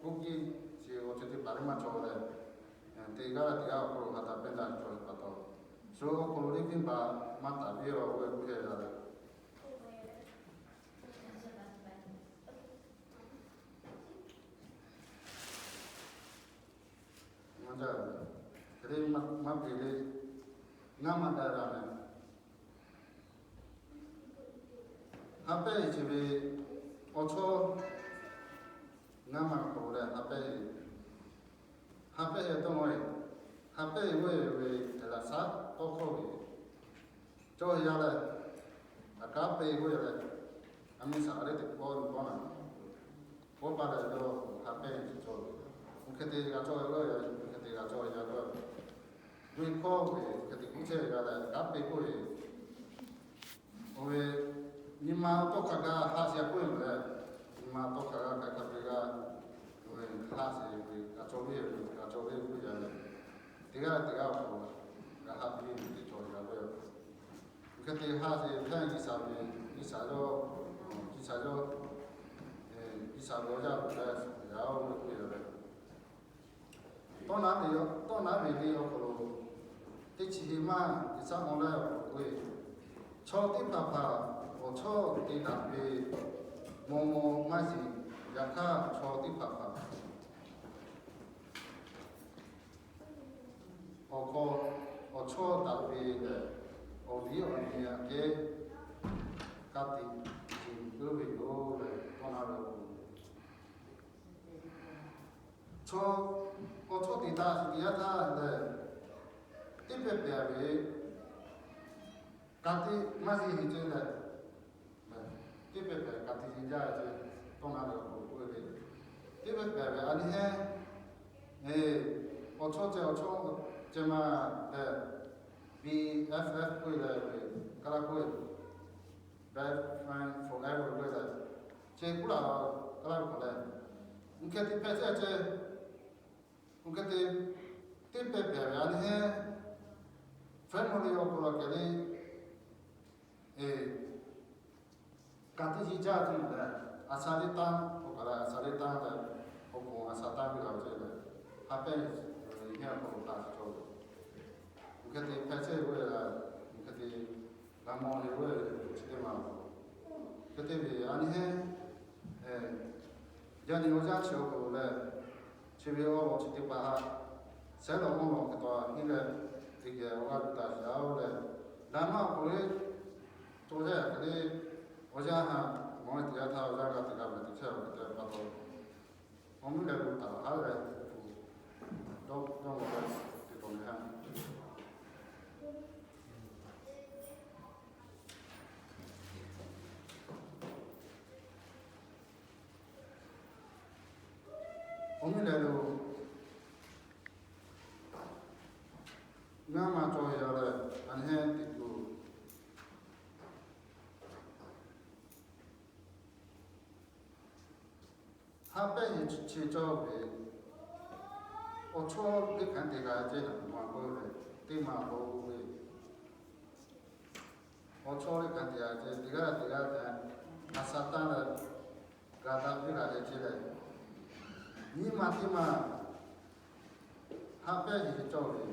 k'oˆ piˇ ce awˬ ceuˬ teˇ hpaˍ le maˇ cawˬ leh, teˇ g'aˇ leh teˇ g'aˇ awˬ hk'aw lo ha taˍ pehnˇ daꞈ cawˬ ve pa taw, shu awˬ pon le venˇ baˆ maˇ taˍ piˇ ve oˇ ve k'oˆ chehˇ ve leh, maˇ jaˇ, hk'e le maˇ piˇ le, ngaˇ maˇ daꞈ g'a meh. Haꞈ pehnˇ ce ve awˬ chawˇ ngaˇ ma hk'aw lo leh haꞈ pehnˇ, haꞈ pehnˇ ve tawˇ maw e, haꞈ pehnˇ ve ve laꞈ shaˉ tawˇ hkawˇ ve cawˇ yaˇ leh, aꞈ kaˉ pehnˇ ve leh, a miˇ shaˍ le teꞈ k'awˇ ve k'awˇ na, k'awˇ pa leh yawˇ haꞈ pehnˇ ve cawˇ ve, mvuhˇ hk'e te g'a cawˇ ve, mvuhˇ hk'e te g'a cawˇ ve yaˇ ve, ve hkawˇ ve hk'e te k'oˆ chehˇ ve g'a leh, aꞈ kaˉ pehnˇ k'oˆ ve, oˇ ve nyi ma tawˇ hk'a gaˇ haꞈ sheˍ k'oˆ ve leh, nyi ma tawˇ hk'a gaˇ hk'a hk'a pehnˇ g'a, oˇ ve haꞈ sheˍ ve g'a cawˇ ve, g'a cawˇ ve k'oˆ yaˇ leh, teˇ g'aˇ teˇ g'aˇ awˬ hk'aw lo g'a haꞈ piˇ ve teˇ cawˬ g'a ve yoˬ. Mvuhˇ hk'e te haꞈ sheˍ hpehˇ G'uiˬsha ve, G'uiˬsha yawˇ, G'uiˬsha yawˇ, G'uiˬsha ve awˬ yaˇ ve leh shu yaˇ oˇ ve k'oˆ ve leh, tawˇ naˉ ve, tawˇ naˉ ve le awˬ hk'aw lo teˇ chi hiˆ maˇ G'uiˬsha mawˬ leh awˬ hk'aw lo k'oˆ ve, chaw teˇ hpaˍ hpaˍ awˬ chawˇ te daꞈ ve maw maw maˇ yeˬ. Yaꞈ hk'aˇ chaw teˇ hpaˍ hpaˍ awˬ hk'aw awˬ chawˇ daꞈ ve lehˬ, awˬ viˉ awˬ nyi aꞈ kehˉ ka tiꞈ yeˬ uiˍ ve yoˬ leh tawˇ naˉ ve awˬ hk'aw lo, chaw, awˬ chawˇ te daꞈ sheˍ teˇ yanˇ htaˇ lehˬ, teˇ pehˍ pehˍ ve ka tiꞈ maˇ yeˬ heˆ ce leh, teˇ pehˍ pehˍ ka tiꞈ yeˬ jaˇ ce, tawˇ naˉ ve awˬ hk'aw lo k'oˆ ve, teˇ pehˍ pehˍ ve a nyi hehnˇ awˬ chawˇ ceh awˬ chawˇ ceh ma leh, B F F k'oˆ ve leh, Kaˇlaˇ k'oˆ ve, best friend forever k'oˆ ve leh, ce kuˉ laˬ Kaˇlaˇ ve k'awꞈ leh, mvuhˇ hk'e te hpehꞈ chehˇ ce, mvuhˇ hk'e te, teˇ pehˍ pehˍ ve a nyi hehnˇ family awˬ hk'aw lo kehˬ le, ka tiꞈ yeˬ jaˇ ce leh, a sha le tanˇ k'oˆ kaꞈ leh, a sha le tanˇ leh, awˬ hk'aw a sha tanˇ ve g'a ce leh, haꞈ pehnˇ ve hehnˇ awˬ hk'aw lo taˇ cawˬ ve, mvuhˇ hk'e te hpehꞈ chehˇ ve leh, mvuhˇ hk'e te g'a mawˬ ve chi teˇ ma awˬ hk'aw lo, hk'e te ve a nyi hehnˇ yaˇ nyi awˬ yanˇ chi awˬ hk'aw lo leh, chi ve awˬ lawn chi teˇ hpaˍ haꞈ shehˉ lawˬ mawˇ lawˬ hk'e taw hiˉ leh, teˇ geh awˬ g'aˇ yuˬ taˍ shaˍ oˬ leh, Daꞈ maˇ awˬ hk'aw lo cawˬ jaˇ hk'e le, awˬ yanˇ ha mawˬ ve teˇ g'aˇ htaˇ awˬ yanˇ g'a teꞈ g'a mehˍ teˇ chehˇ awˬ hk'e te pa taw, awˬ mvuhˇ leh lo taˍ haˉ leh, dawˇ dawˇ mawˬ leh, teˇ taw le ha Awˬ mvuhˇ leh lo ngaˇ maˬ cawˬ ve yoˬ leh, aˬ nehˉ teꞈ tuˬ, haˉ pehˉ heˍ chi cawˬ ve, awˬ chawˇ teˇ hkanˍ teˇ g'aˇ ceh naˬ maˇ k'oˆ ve, teˇ maˬ k'oˆ ve, awˬ chawˇ teˇ hkanˍ teˇ g'aˇ ceh teˇ g'aˇ teˇ g'aˇ htaꞈ a sha taˇ leh, g'a daꞈ piˇ g'a leh ceh leh, nyi ma teˇ maˬ haˉ pehˉ heˍ cawˬ ve,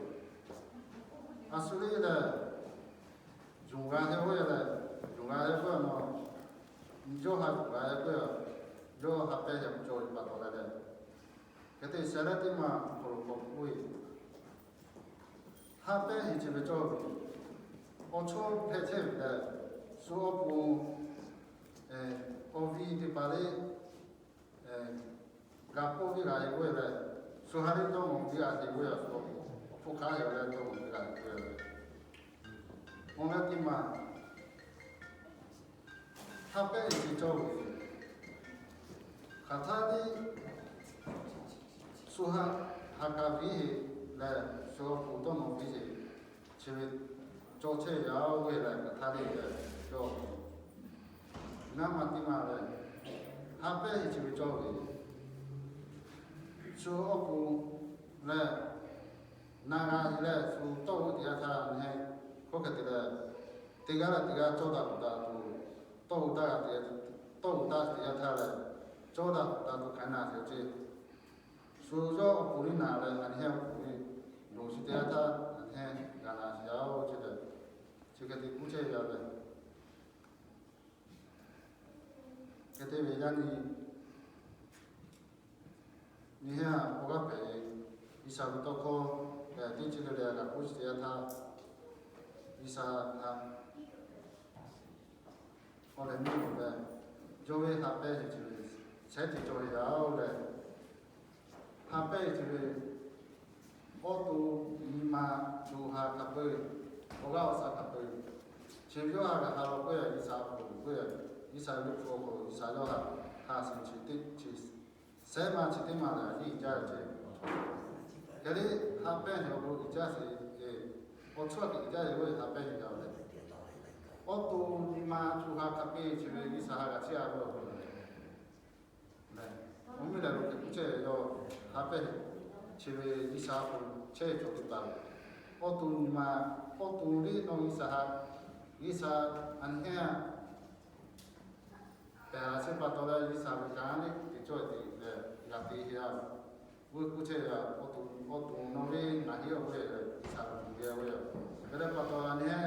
a shu le leh, yonˍ g'a heh oˇ ve leh, yonˍ g'a heh k'oˆ ve naw, yawˇ ha yonˍ g'a heh k'oˆ ve, yawˇ haˉ pehˉ heˍ cawˬ ve pa taw leh leh, hk'e te shehˍ leh teˇ maˬ awˬ hk'aw lo k'awꞈ k'oˆ ve, haˉ pehˉ heˍ chi ve cawˬ ve, awˬ chawˇ hpehꞈ chehˇ ve leh, shu awˬ pon awˬ viˉ teˇ hpaˍ le, g'a k'oˆ piˇ g'a heh oˇ ve leh, shu ha le dawˇ mawˬ piˇ g'a heh oˇ ve, awˬ hpfuhˇ hk'aˇ heh leh dawˇ mawˬ piˇ g'a heh oˇ ve leh, awˬ leh teˇ maˬ haˉ pehˉ heˍ chi cawˬ ve, hk'aˬ htaˇ le, shu ha ha kaꞈ viˉ heˍ leh, shu awˬ pon dawˇ mawˬ piˇ heˍ chi ve cawˬ chehˇ ve yoˬ ve leh, hk'aˬ htaˇ le leh cawˬ ngaˇ maˬ teˇ maˬ leh, haˉ pehˉ heˍ chi ve cawˬ ve, shu awˬ pon leh, na g'a heˍ leh shu tawˇ oˇ teˇ g'aˇ htaˇ nehˉ, hk'oˆ hk'e te leh, teˇ g'aˇ leh teˇ g'aˇ cawˇ daꞈ k'oꞈ daꞈ tuˬ, tawˇ oˇ taˇ g'a te, tawˇ oˇ taˇ teˇ g'aˇ htaˇ leh, cawˇ daꞈ k'oꞈ daꞈ tuˬ hk'aˬ na sheˍ ce, shu yawˇ awˬ pon le na leh, aˬ nehˉ awˬ pon le, yonˍ chi teˇ g'aˇ htaˇ aˬ nehˉ g'a na sheˍ yaˇ oˬ ce leh, chi hk'e te k'oˆ chehˇ ve yoˬ leh, hk'e te ve yaˇ nyi nyi heˆ, awˬ g'aˇ hpehꞈ ve, G'uiˬsha ve tawˇ hkawˇ leh teˇ chi le leh g'a k'oˆ chi teˇ g'aˇ htaˇ, G'uiˬsha htaꞈ awˬ leh meuˇ loˬ leh, yawˇ ve haˉ pehˉ heˍ chi ve shehˉ te cawˬ ve yoˬ leh, haˉ pehˉ heˍ chi ve awˬ to nyi ma co ha hk'a peu-eˬ, awˬ g'aˇ awˬ shaˍ hk'a peu-eˬ, chi ve yawˇ ha g'a ha lo k'oˆ ve, G'uiˬsha awˬ hk'aw lo k'oˆ ve, G'uiˬsha ve liꞈ hpu awˬ hk'aw lo G'uiˬsha yawˇ ha ha sheˍ chi teˇ chi shehˉ ma chi teˇ maˬ lehˬ, a ciˉ uiˍ jaˇ ve ce. Hk'e le, haˉ pehˉ heˍ awˬ hk'aw lo uiˍ jaˇ sheˍ, awˬ chawˇ teꞈ uiˍ jaˇ ve k'oˆ ve haˉ pehˉ heˍ g'a ve leh, awˬ to nyi ma co ha hk'a peu-eˬ chi ve G'uiˬsha ha g'a chehˇ a ve awˬ hk'aw lo leh, awˬ mvuhˇ leh lo hk'e k'oˆ chehˇ ve yoˬ. Haˉ pehˉ heˍ chi ve G'uiˬsha awˬ hk'aw lo chehˇ cawˬ tuˬ taˍ ve, awˬ to nyi ma, awˬ to le nawˬ G'uiˬsha ha, G'uiˬsha aˬ nehˉ a pehˬ a sheˍ pa taw leh, G'uiˬsha ve kanˉ le teꞈ cawˇ ve teꞈ leh g'a te heˍ a. G'uˇ k'oˆ chehˇ ve, awˬ to, awˬ to nawˬ ve naˬ heˆ awˬ ve leh G'uiˬsha ve tuˬ ve a ve yoˬ. Hk'e leh pa taw aˬ nehˉ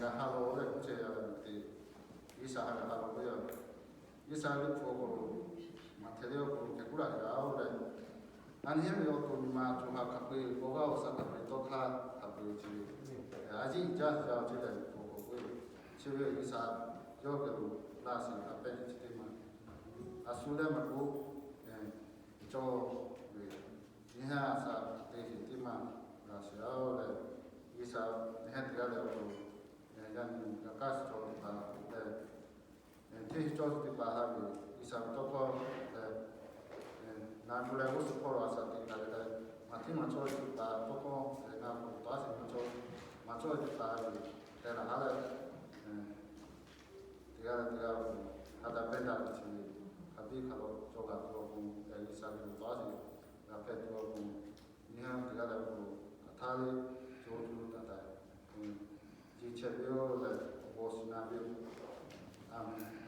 g'a ha lo leh k'oˆ chehˇ ve a ve teꞈ, G'uiˬsha ha g'a ha lo ve yoˬ. G'uiˬsha ve liꞈ hpu awˬ hk'aw lo, Maꞈhtehˍ liꞈ awˬ hk'aw lo hk'e k'oˆ laˇ ve yoˬ leh, aˬ nehˉ ve awˬ to nyi ma co ha hk'a peu-eˬ, awˬ g'aˇ awˬ shaˍ hk'a peu-eˬ, tawˇ hk'aˇ hk'a peu-eˬ chi ve, a ciˉ uiˍ jaˇ jaˇ ve ce leh, liꞈ hpu awˬ hk'aw lo k'oˆ ve, chi ve G'uiˬsha yawˇ geh lo laˇ sheˍ haˉ pehˉ heˍ chi teˇ maˬ, a shu leh maˇ k'oˆ, cawˇ ve, nyi heˆ a shaꞈ teꞈ sheˍ teˇ maˬ g'a sheˍ a leh, G'uiˬsha nyi heˆ teˇ g'aˇ leh awˬ hk'aw lo, yaˇ nyi g'a kaˇ sheˍ cawˇ ve teˇ hpaˍ leh, hteˇ cawˇ sheˍ teˇ hpaˍ ha ve G'uiˬsha ve tawˇ hkawˇ leh, na gu leh g'uˇ suhˍ hpawˇ lo a shaꞈ teꞈ taˍ ve leh, maˇ hteˇ maˇ cawˇ sheˍ teˇ hpaˍ tawˇ hkawˇ leh na gu taˍ sheˍ maˇ cawˇ, maˇ cawˇ ve teˇ hpaˍ ha ve, teh laˬ ha leh, teˇ g'aˇ leh teˇ g'aˇ awˬ hk'aw lo ha daꞈ pehˇ daꞈ ve chi ve, hk'a biˇ hk'a lawꞈ cawˬ g'a tuˬ awˬ pon leh, G'uiˬsha ve lo taˍ sheˍ g'a hpehꞈ tuˬ awˬ pon, nyi heˆ teˇ g'aˇ leh awˬ hk'aw lo, a htaˇ le, co co taˍ taˍ, ce chehˇ ve yoˬ leh awˬ bon shiˍ na ve yoˬ. A menˍ.